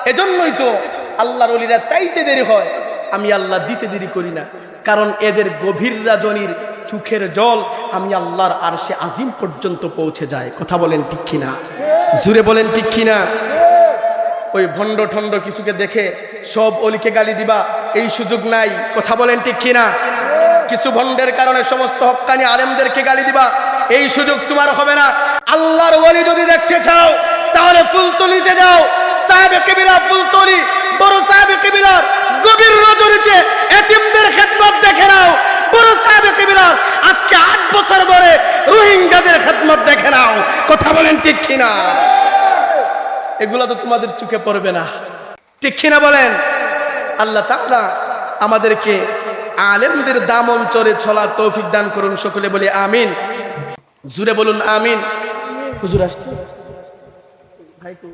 এজন্যই তো আল্লাহর অলিরা চাইতে দেরি হয়, আমি আল্লাহ দিতে দেরি করি না। কারণ এদের গভীর রজনীর চোখের জল আমি আল্লাহর আরশে আজিম পর্যন্ত পৌঁছে যায়। কথা বলেন ঠিক কিনা? জুরে বলেন ঠিক কিনা? ওই ভণ্ড ঠণ্ড কিছুকে দেখে সব অলিকে গালি দিবা, এই সুযোগ নাই। কথা বলেন ঠিক কিনা? কিছু ভণ্ডের কারণে সমস্ত হক্কানি আলেমদেরকে গালি দিবা, এই সুযোগ তোমার হবে না। আল্লাহর ওলি যদি দেখতে চাও, তাহলে ফুলতলিতে যাও। সাহেব কিবলা ফুলতলি, বড় সাহেব কিবলার গভীর রজনীতে এতিমদের খেদমত দেখে নাও। বড় সাহেব কিবলার আজকে আট বছর ধরে রোহিঙ্গাদের খেদমত দেখে নাও। কথা বলেন ঠিক কিনা? এগুলা তো তোমাদের চোখে পড়বে না, ঠিক কিনা বলেন? আল্লাহ তাআলা আমাদেরকে আলেমদের দামন চরে চলার তৌফিক দান করুন। সকলে বলি আমিন। জুরে বলুন আমিন। হুজুর আসছে? ভাই কই?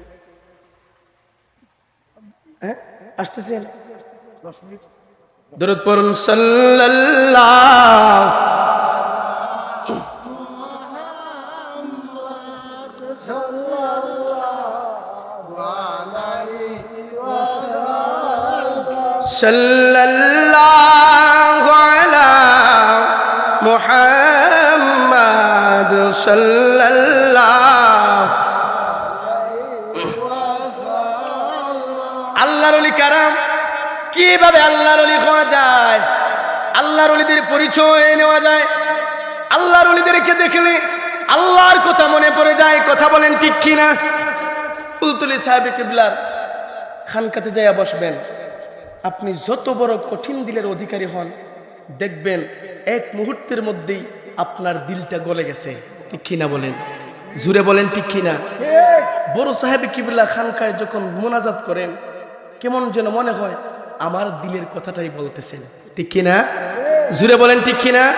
হ্যাঁ, আসতেছেন। দরুদ পড়ুন। সাল্লাল্লাহু সাল্লাল্লাহু আলা মুহাম্মাদ সাল্লাল্লাহু। আল্লাহর ওলি কারা? কিভাবে আল্লাহর ওলি হওয়া যায়? আল্লাহর ওলিদের পরিচয় নেওয়া যায়। আল্লাহর ওলিদেরকে দেখলে আল্লাহর কথা মনে পড়ে যায়। কথা বলেন ঠিক কিনা? ফুলতলি সাহেব কিবলার খানকাতে যাইয়া বসবেন, আপনি যত বড় কঠিন দিলের অধিকারী হন, দেখবেন এক মুহূর্তের মধ্যেই আপনার দিলটা গলে গেছে। ঠিক কিনা বলেন? জুরে বলেন ঠিক কিনা? বড় সাহেব কিবলা খানকায় যখন মোনাজাত করেন, কেমন যেন মনে হয় আমার দিলের কথাটাই বলতেছেন। ঠিক কিনা? জুরে বলেন ঠিক কিনা?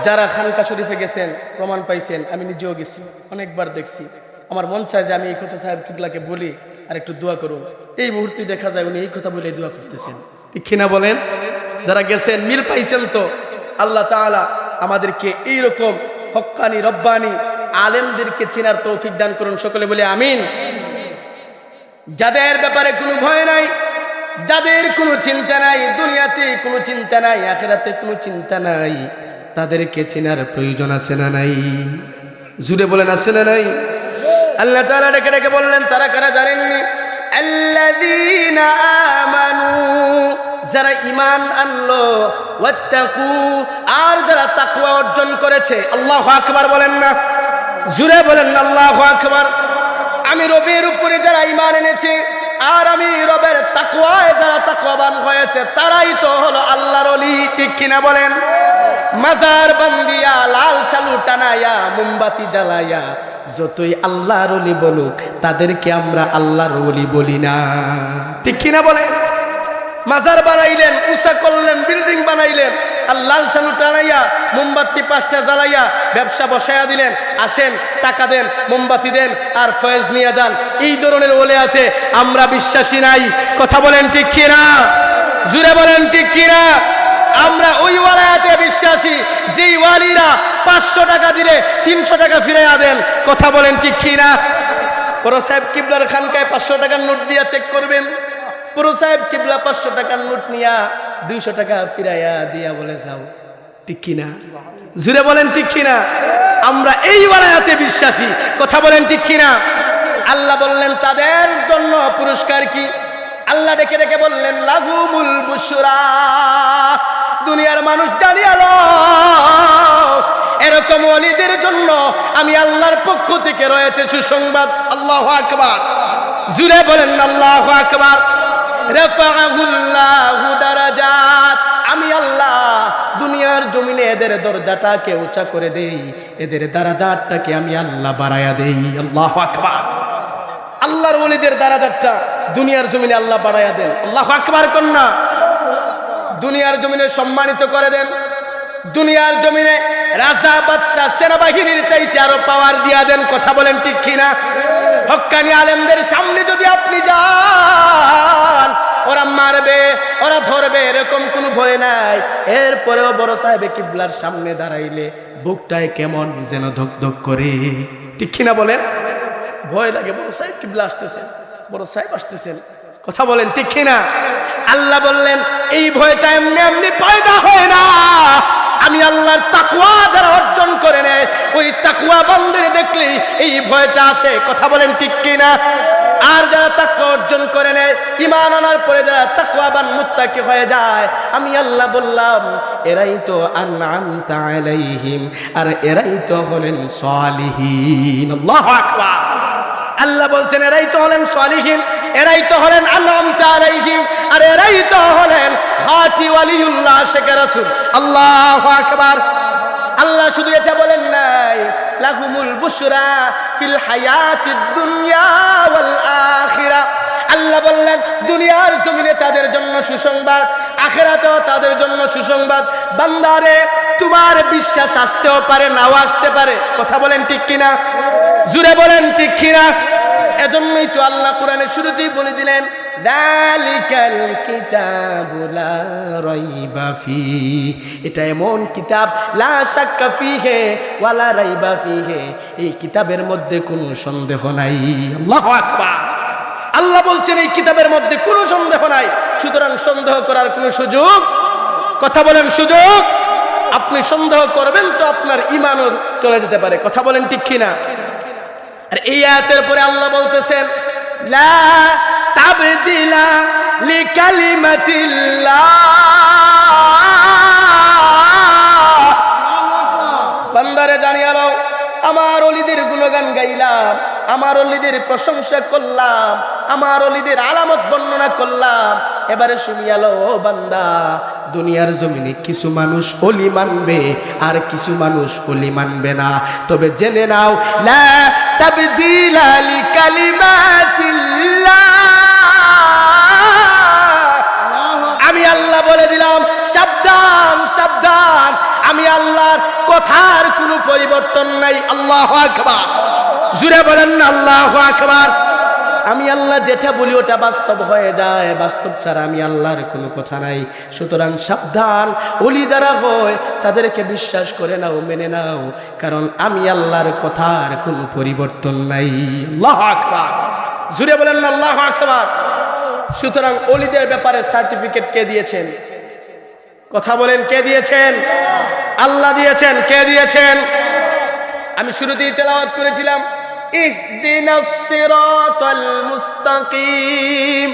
যারা খানকা শরীফে গেছেন, প্রমাণ পাইছেন, আমি নিজেও গেছি, অনেকবার দেখছি। আমার মন চায় যে আমি এই কথা সাহেব কিবলাকে বলি, আর একটু দোয়া করুন। এই মুহূর্তে দেখা যায় উনি এই কথা বলে দোয়া করতেছেন। ঠিক কিনা বলেন? যারা গেছেন মিল পাইছেন তো। আল্লাহ তাআলা আমাদেরকে এইরকম হক্কানি রব্বানি আলেমদেরকে চিনার তৌফিক দান করুন। সকলে বলি আমিন। যাদের ব্যাপারে কোনো ভয় নাই, যাদের কোনো চিন্তা নাই, দুনিয়াতে কোনো চিন্তা নাই, আখেরাতে কোনো চিন্তা নাই, তাদেরকে চিনার প্রয়োজন আছে না নাই? জুরে বলেন, আছে না নাই? আল্লাহ তাআলা ডেকে ডেকে বললেন, তারা কারা জানেননি? আল্লাযীনা আমানু, যারা ঈমান আনলো, ওয়াত্তাকু, আর যারা তাকওয়া অর্জন করেছে। আল্লাহু আকবার বলেন না, জুরে বলেন না, আল্লাহু আকবার। আমি রবের উপরে যারা ঈমান এনেছে, আর আমি রবের তাকওয়ায় যারা তাকওয়াবান হয়েছে, তারাই তো হলো আল্লাহর ওলি। ঠিক কিনা বলেন? মাজার বান্ধিয়া, লাল শালু টানাইয়া, মোমবাতি জ্বালাইয়া, যতই আল্লাহর ওলি বলুক, তাদেরকে আমরা আল্লাহর ওলি বলি না। ঠিক কিনা বলেন? মাজার বানাইলেন, উঁচা করলেন, বিল্ডিং বানাইলেন, আর লাল শালু টানাইয়া, মোমবাতি পাঁচটা জ্বালাইয়া, ব্যবসা বসাইয়া দিলেন, আসেন, টাকা দেন, মোমবাতি দেন, আর ফয়েজ নিয়ে যান। এই ধরনের ওলিয়াতে আমরা বিশ্বাসী নাই। কথা বলেন ঠিক কিনা? জুরে বলেন ঠিক কিনা? আমরা ওই ওয়ালায়াতে বিশ্বাসী, যেই ওয়ালিরা পাঁচশো টাকা দিলে তিনশো টাকা ফিরাইয়া দেন। কথা বলেন ঠিক কিনা? বড় সাহেব কিবলার খানকায় পাঁচশো টাকার নোট দিয়া চেক করবেন, বড় সাহেব কিবলা পাঁচশো টাকার নোট নিয়া দুইশো টাকা ফিরাইয়া দিয়া বলে, "যাও।" ঠিক কিনা? জুরে বলেন ঠিক কিনা? আমরা এই ওয়ালায়াতে বিশ্বাসী। কথা বলেন ঠিক কিনা? আল্লাহ বললেন, তাদের জন্য পুরস্কার কি? আল্লাহ ডেকে ডেকে বললেন, "লাহুমুল বুশরা।" দুনিয়ার মানুষ জানিয়া লও, এরকম ওলিদের জন্য আমি আল্লাহর পক্ষ থেকে রয়েছে সুসংবাদ। আল্লাহু আকবার। জুরে বলেন, "আল্লাহু আকবার।" রাফাআহুল্লাহু দারাজাত। আমি আল্লাহ দুনিয়ার জমিনে এদের দরজাটাকে উঁচা করে দেই, এদের দারাজাতটাকে আমি আল্লাহ বাড়াইয়া দেই। আল্লাহু আকবার। আল্লাহর ওলিদের দারাজাতটা দুনিয়ার জমিনে আল্লাহ বাড়াইয়া দেন। আল্লাহু আকবার কন্যা। দুনিয়ার জমিনে সম্মানিত করে দেন, দুনিয়ার জমিনে রাজা, বাদশা, সেনাবাহিনীর চাইতে আরো পাওয়ার দিয়া দেন। কথা বলেন ঠিক কিনা? হক্কানি আলেমদের সামনে যদি আপনি যান, ওরা মারবে, ওরা ধরবে, এরকম কোনো ভয় নাই। এরপরেও বড় সাহেবে কিবলার সামনে দাঁড়াইলে বুকটায় কেমন যেন ধক ধক করে, ঠিক কিনা বলেন? ভয় লাগে, বড় সাহেব কিবলা আসতেছেন, বড় সাহেব আসতেছেন। কথা বলেন ঠিক কিনা? আল্লাহ বললেন, এই ভয়টা এমনি এমনি পয়দা হয় না। আমি আল্লাহর তাকওয়া যারা অর্জন করে নেয়, ওই তাকওয়া বান্দারে দেখলেই এই ভয়টা আসে। কথা বলেন ঠিক কিনা? আর যারা তাকওয়া অর্জন করে নেয়, ঈমান আনার পরে যারা তাকওয়াবান মুত্তাকি হয়ে যায়, আমি আল্লাহ বললাম, এরাই তো আনআমতা আলাইহিম, আর এরাই তো হলেন সালিহিন। আল্লাহু আকবার। আল্লাহ বলছেন, এরাই তো হলেন সালিহিন, এরাই তো হলেন আনআমতা আলাইহিম, আর এরাই তো হলেন খাঁটি ওয়ালিউল্লাহ, আশিকে রাসূল। আল্লাহু আকবার। আল্লাহ শুধু এটা বলেন নাই, লাহুমুল বুশরা ফিল হায়াতিদ দুনিয়া ওয়াল আখিরা। আল্লাহ বললেন, দুনিয়ার জমিনে তাদের জন্য সুসংবাদ, আখেরাতেও তাদের জন্য সুসংবাদ। বান্দারে, তোমার বিশ্বাস আসতেও পারে, নাও আসতে পারে। কথা বলেন ঠিক কিনা? জুরে বলেন ঠিক কিনা? এজন্যই তো আল্লাহ কোরআনের শুরুতেই বলে দিলেন, যালিকাল কিতাবু লা রাইবা ফি, এটা এমন কিতাব, লা শাক্কা ফিহে ওয়ালা রাইবা ফিহে, এই কিতাবের মধ্যে কোনো সন্দেহ নাই। আল্লাহু আকবার। আল্লাহ বলছেন, এই কিতাবের মধ্যে কোনো সন্দেহ নাই, সুতরাং সন্দেহ করার কোনো সুযোগ, কথা বলেন, সুযোগ, আপনি সন্দেহ করবেন তো আপনার ইমানও চলে যেতে পারে। কথা বলেন ঠিক কিনা? আর এই আয়াতের পরে আল্লাহ বলতেছেন, লা তাবদিলা লিকালিমাতিল্লাহ। বান্দারে জানিয়া লও, আমার অলিদের গুণগান গাইলাম, আমার অলিদের প্রশংসা করলাম, আমার অলিদের আলামত বর্ণনা করলাম। এবারে শুনিয়া লও, ও বান্দা, দুনিয়ার জমিনে কিছু মানুষ অলি মানবে, আর কিছু মানুষ অলি মানবে না। তবে জেনে নাও, লা তাবদিলা লিকালিমাতিল্লাহ। আমি আল্লাহ বলে দিলাম, সাবধান, সাবধান, আমি আল্লাহর কথার কোনো পরিবর্তন নাই। আল্লাহু আকবার। জুরে বলেন না, আল্লাহু আকবার। আমি আল্লাহ যেটা বলি ওটা বাস্তব হয়ে যায়, বাস্তব ছাড়া আমি আল্লাহর কোনো কথা নাই। সুতরাং সাবধান, অলি যারা হয় তাদেরকে বিশ্বাস করে নাও, মেনে নাও, কারণ আমি আল্লাহর কথার কোনো পরিবর্তন নাই। আল্লাহু আকবার। জুরে বলেন না, আল্লাহু আকবার। সুতরাং অলিদের ব্যাপারে সার্টিফিকেট কে দিয়েছেন? কথা বলেন, কে দিয়েছেন? আল্লাহ দিয়েছেন। কে দিয়েছেন? আমি শুরুতেই তেলাওয়াত করেছিলাম, ইহদিনাস সিরাতাল মুস্তাকিম,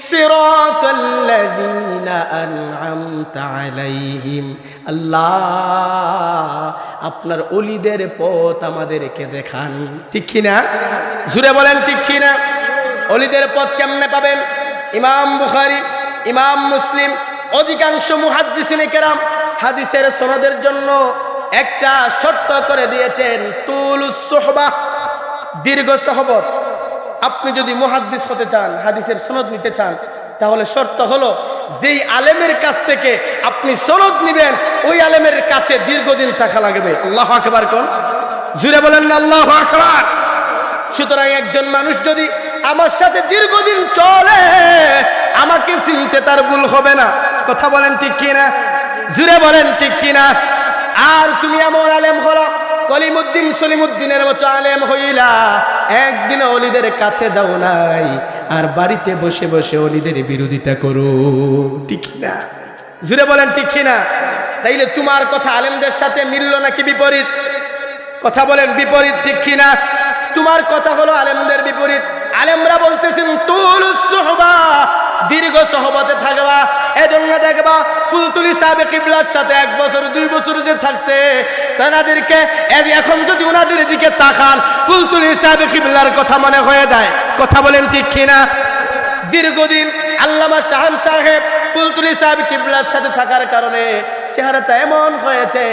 সিরাতাল্লাযীনা আনআমতা আলাইহিম। আল্লাহ, আপনার অলিদের পথ আমাদেরকে দেখান, ঠিক কি না? জুরে বলেন, ঠিক কি না? অলিদের পথ কেমনে পাবেন? ইমাম বুখারী, ইমাম মুসলিম, অধিকাংশ মুহাদ্দিসিনে কেরাম হাদিসের সনদের জন্য একটা শর্ত করে দিয়েছেন, তুলুস সুহবা, দীর্ঘ সহবত। আপনি যদি মুহাদ্দিস হতে চান, হাদিসের সনদ নিতে চান, তাহলে শর্ত হলো, যেই আলেমের কাছ থেকে আপনি সনদ নিবেন, ওই আলেমের কাছে দীর্ঘদিন থাকা লাগবে। আল্লাহু আকবার। কোন? জুরে বলেন না, আল্লাহু আকবার। সুতরাং একজন মানুষ যদি আমার সাথে দীর্ঘদিন চলে, আমাকে চিনতে তার ভুল হবে না। কথা বলেন ঠিক কি না? জুরে বলেন ঠিক কি না? আর তুমি এমন আলেম হলা, কলিমুদ্দিন সলিমুদ্দিনের মতো আলেম হইলা, একদিন অলিদের কাছে যাও নাই, আর বাড়িতে বসে বসে অলিদের বিরোধিতা করো, ঠিক কি না? জুরে বলেন ঠিক কি না? তাইলে তোমার কথা আলেমদের সাথে মিলল নাকি বিপরীত? কথা বলেন, বিপরীত, ঠিক কি না? তোমার কথা হলো আলেমদের বিপরীত। আলেমরা বলতেছেন, তুলুস সুহবা, দীর্ঘ সহবতে থাকবা। এজন্য দেখবা, ফুলতলি সাহেব কিবলার সাথে এক বছর, দুই বছর যে থাকছে, তানাদেরকে এ-, এখন যদি ওনাদের দিকে তাকান, ফুলতলি সাহেব কিবলার কথা মনে হয়ে যায়। কথা বলেন, ঠিক কি না? দীর্ঘদিন আল্লামা শাহান সাহেব ফুলতলি সাহেব কিবলার সাথে থাকার কারণে চেহারাটা এমন হয়েছে,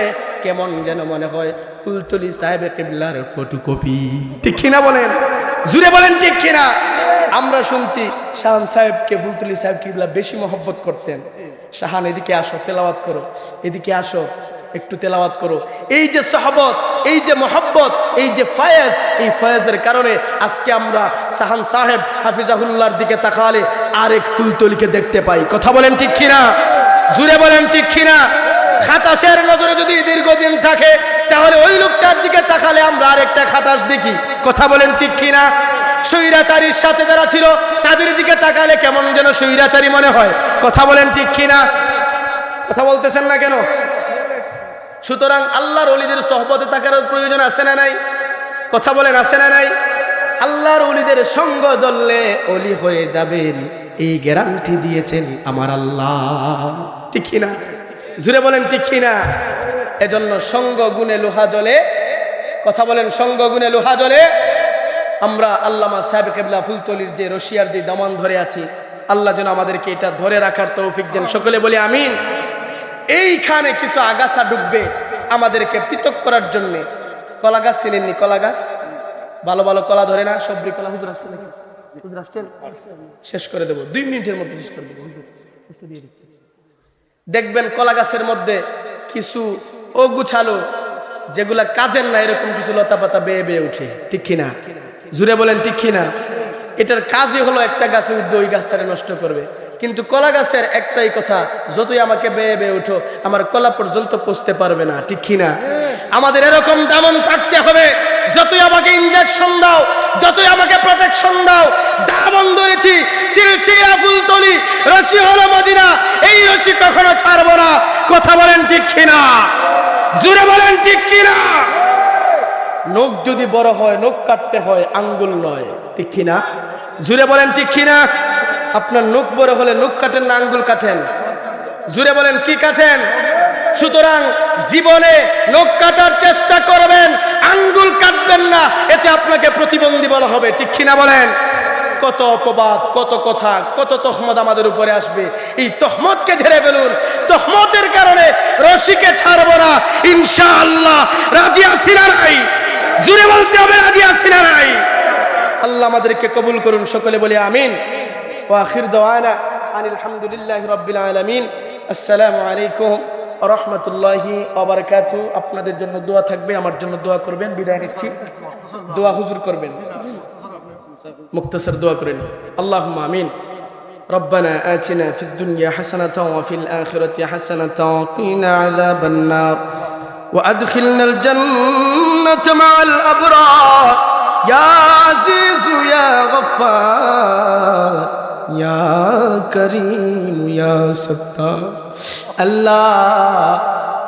কেমন যেন মনে হয় ফুলতলি সাহেব কিবলার ফটোকপি। ঠিক কি না বলেন? জুরে বলেন, ঠিক কি না? আমরা শুনছি শাহান সাহেবকে ফুলতলি সাহেব কিবলা বেশি মহব্বত করতেন। শাহান, এদিকে আসো, তেলাওয়াত করো, এদিকে আসো, একটু তেলাওয়াত করো। এই যে সহবত, এই যে মহব্বত, এই যে ফয়েজ, এই ফয়েজের কারণে আজকে আমরা শাহান সাহেব হাফিজাহুল্লাহর দিকে তাকালে আরেক ফুলতলিকে দেখতে পাই। কথা বলেন ঠিক কিনা? জুরে বলেন ঠিক কিনা? খাটাসের নজরে যদি দীর্ঘদিন থাকে, তাহলে ওই লোকটার দিকে তাকালে আমরা আরেকটা খাটাস দেখি। কথা বলেন ঠিক কিনা? স্বৈরাচারীর সাথে যারা ছিল, তাদের দিকে তাকালে কেমন যেন স্বৈরাচারী মনে হয়। কথা বলেন ঠিক কিনা? কথা বলতেছেন না কেন? সুতরাং আল্লাহর ওলিদের সহবতে থাকার প্রয়োজন আছে না নাই? কথা বলেন, আছে না নাই? আল্লাহর ওলিদের সঙ্গ ধরলে ওলি হয়ে যাবেন, এই গ্যারান্টি দিয়েছেন আমার আল্লাহ। ঠিক কি না? জুরে বলেন, ঠিক কি না? এজন্য সঙ্গ গুণে লোহা জ্বলে। কথা বলেন, সঙ্গ গুণে লোহা জ্বলে। আমরা আল্লামা সাহেব কিবলা ফুলতলির যে রশিয়ার যে দামান ধরে আছি, আল্লাহ যেন আমাদেরকে এটা ধরে রাখার তৌফিক দেন। সকলে বলি আমিন। এইখানে কিছু আগাছা ঢুকবে আমাদেরকে পৃথক করার জন্য। কলা গাছ চিনেননি? কলা গাছ, ভালো ভালো কলা ধরে না? সবরি কলা। হুজুর আসছেন নাকি? হুজুর আসছেন? শেষ করে দেবো, দুই মিনিটের মধ্যে শেষ করে দেবো। হুজুর, একটু দিয়ে দিচ্ছি। দেখবেন কলা গাছের মধ্যে কিছু অগুছালো, যেগুলা কাজের না, এরকম কিছু লতা পাতা বেয়ে বেয়ে উঠে। ঠিক কি না? জুরে বলেন, ঠিক কি না? এটার কাজই হলো একটা গাছে উঠবে, ওই গাছটারে নষ্ট করবে। কিন্তু কলা গাছের একটাই কথা, যতই আমাকে বেয়ে বেয়ে উঠো, আমার কলা পর্যন্ত পৌঁছতে পারবে না। ঠিক কি না? আমাদের এরকম দামন থাকতে হবে। যতই আমাকে ইঞ্জেকশন দাও, যতই আমাকে প্রোটেকশন দাও, দামন ধরেছি, সিলসিলা ফুলতলি, রশি হলো মদিনা, এই রশি কখনো ছাড়বো না। কথা বলেন ঠিক কি না? জুরে বলেন ঠিক কি না? নখ যদি বড় হয়, নখ কাটতে হয়, আঙ্গুল নয়। ঠিক কি না? জুরে বলেন ঠিক কি না? আপনার নখ বড় হলে নখ কাটেন না আঙ্গুল কাটেন? জুরে বলেন, কি কাটেন? সুতরাং জীবনে নখ কাটার চেষ্টা করবেন, আঙ্গুল কাটবেন না, এতে আপনাকে প্রতিবন্ধী বলা হবে। ঠিক কি না বলেন? কত অপবাদ, কত কথা, কত তহমত আমাদের উপরে আসবে। এই তহমতকে ঝেড়ে ফেলুন। তহমতের কারণে রশিকে ছাড়বো না, ইনশাআল্লাহ। রাজি আছি না নাই? জুরে বলতে হবে, রাজি আছি না নাই? আল্লাহ আমাদেরকে কবুল করুন, সকলে বলি আমিন। ওয়া আখির দাওয়ানা আনিল হামদুলিল্লাহি রাব্বিল আলামিন। আসসালামু আলাইকুম ওয়া রাহমাতুল্লাহি ওয়া বারাকাতুহু। আপনাদের জন্য দোয়া থাকবে, আমার জন্য দোয়া করবেন। বিদায় নিচ্ছি, দোয়া হুজুর করবেন। মুক্তাসার দোয়া করেন। আল্লাহুম্মা আমিন। ربنا آتنا في الدنيا حسنة وفي الآخرة حسنة وقنا عذاب النار وأدخلنا الجنة مع الأبرار يا عزيز يا غفار يا كريم يا ستار। আল্লাহ,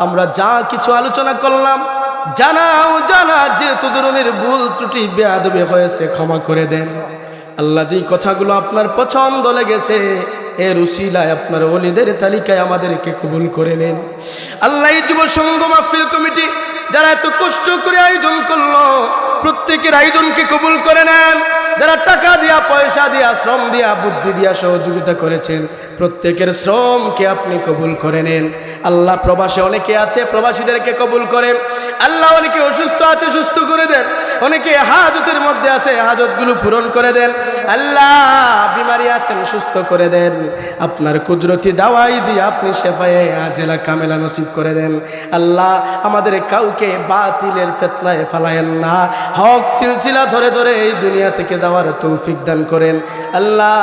আমরা যা কিছু আলোচনা করলাম, জানা অজানা যত ধরনের ভুল ত্রুটি বেয়াদবি হয়েছে, ক্ষমা করে দেন। আল্লাহ, যেই কথাগুলো আপনার পছন্দ লেগেছে, এর উসিলায় আপনার ওলিদের তালিকায় আমাদেরকে কবুল করে নেন। আল্লাহ, এই যুব সংঘ মাহফিল কমিটি যারা এত কষ্ট করে আয়োজন করলো, প্রত্যেকের আয়োজনকে কবুল করে নেন। যারা টাকা দিয়া, পয়সা দিয়া, শ্রম দিয়া, বুদ্ধি দিয়া সহযোগিতা করেছেন, প্রত্যেকের শ্রমকে আপনি কবুল করে নেন। আল্লাহ, প্রবাসে অনেকে আছে, প্রবাসীদেরকে কবুল করেন। আল্লাহ, অনেকে অসুস্থ আছে, সুস্থ করে দেন। অনেকে হাজতের মধ্যে আছে, হাজতগুলো পূরণ করে দেন। আল্লাহ, বিমারি আছেন, সুস্থ করে দেন। আপনার কুদরতি দাওয়াই দিয়ে আপনি শেফায়ে আজেলা কামেলা নসিব করে দেন। আল্লাহ, আমাদের কাউকে বাতিলের ফিতনায় ফালায়েন না, হক সিলসিলা ধরে ধরে এই দুনিয়া থেকে যাওয়ার তৌফিক দান করেন। আল্লাহ,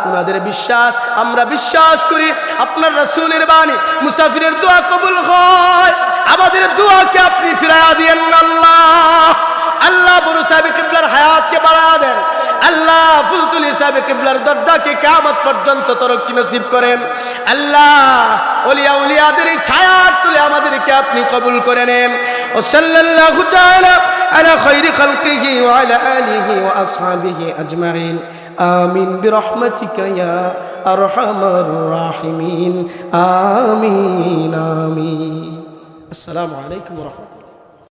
ওনাদের বিশ্বাস, আমরা বিশ্বাস করি আপনার রাসূলের বাণী, মুসাফিরের দোয়া কবুল হয়, আমাদের দোয়াকে আপনি ফিরাইয়া দিয়েন না আল্লাহ। আল্লাহ, বড় সাহেব কিবলার হায়াতকে বাড়ায় দেন। আল্লাহ, ফুলতলি সাহেব কিবলার দরজাকে কিয়ামত পর্যন্ত তরক্কি নসিব করেন। আল্লাহ, অলিয়া উলিয়াদের এই ছায়ার তলে আমাদেরকে আপনি কবুল করে নেন। ওয়া সাল্লাল্লাহু তাআলা আলা খায়রি খালকিহি ওয়া আলা আলিহি ওয়া আসহাবিহি আজমাইন। আমিন বিরহমাতিকা ইয়া আরহামার রাহিমিন। আমিন, আমিন। আসসালামু আলাইকুম ওয়া রাহমাতুল্লাহ।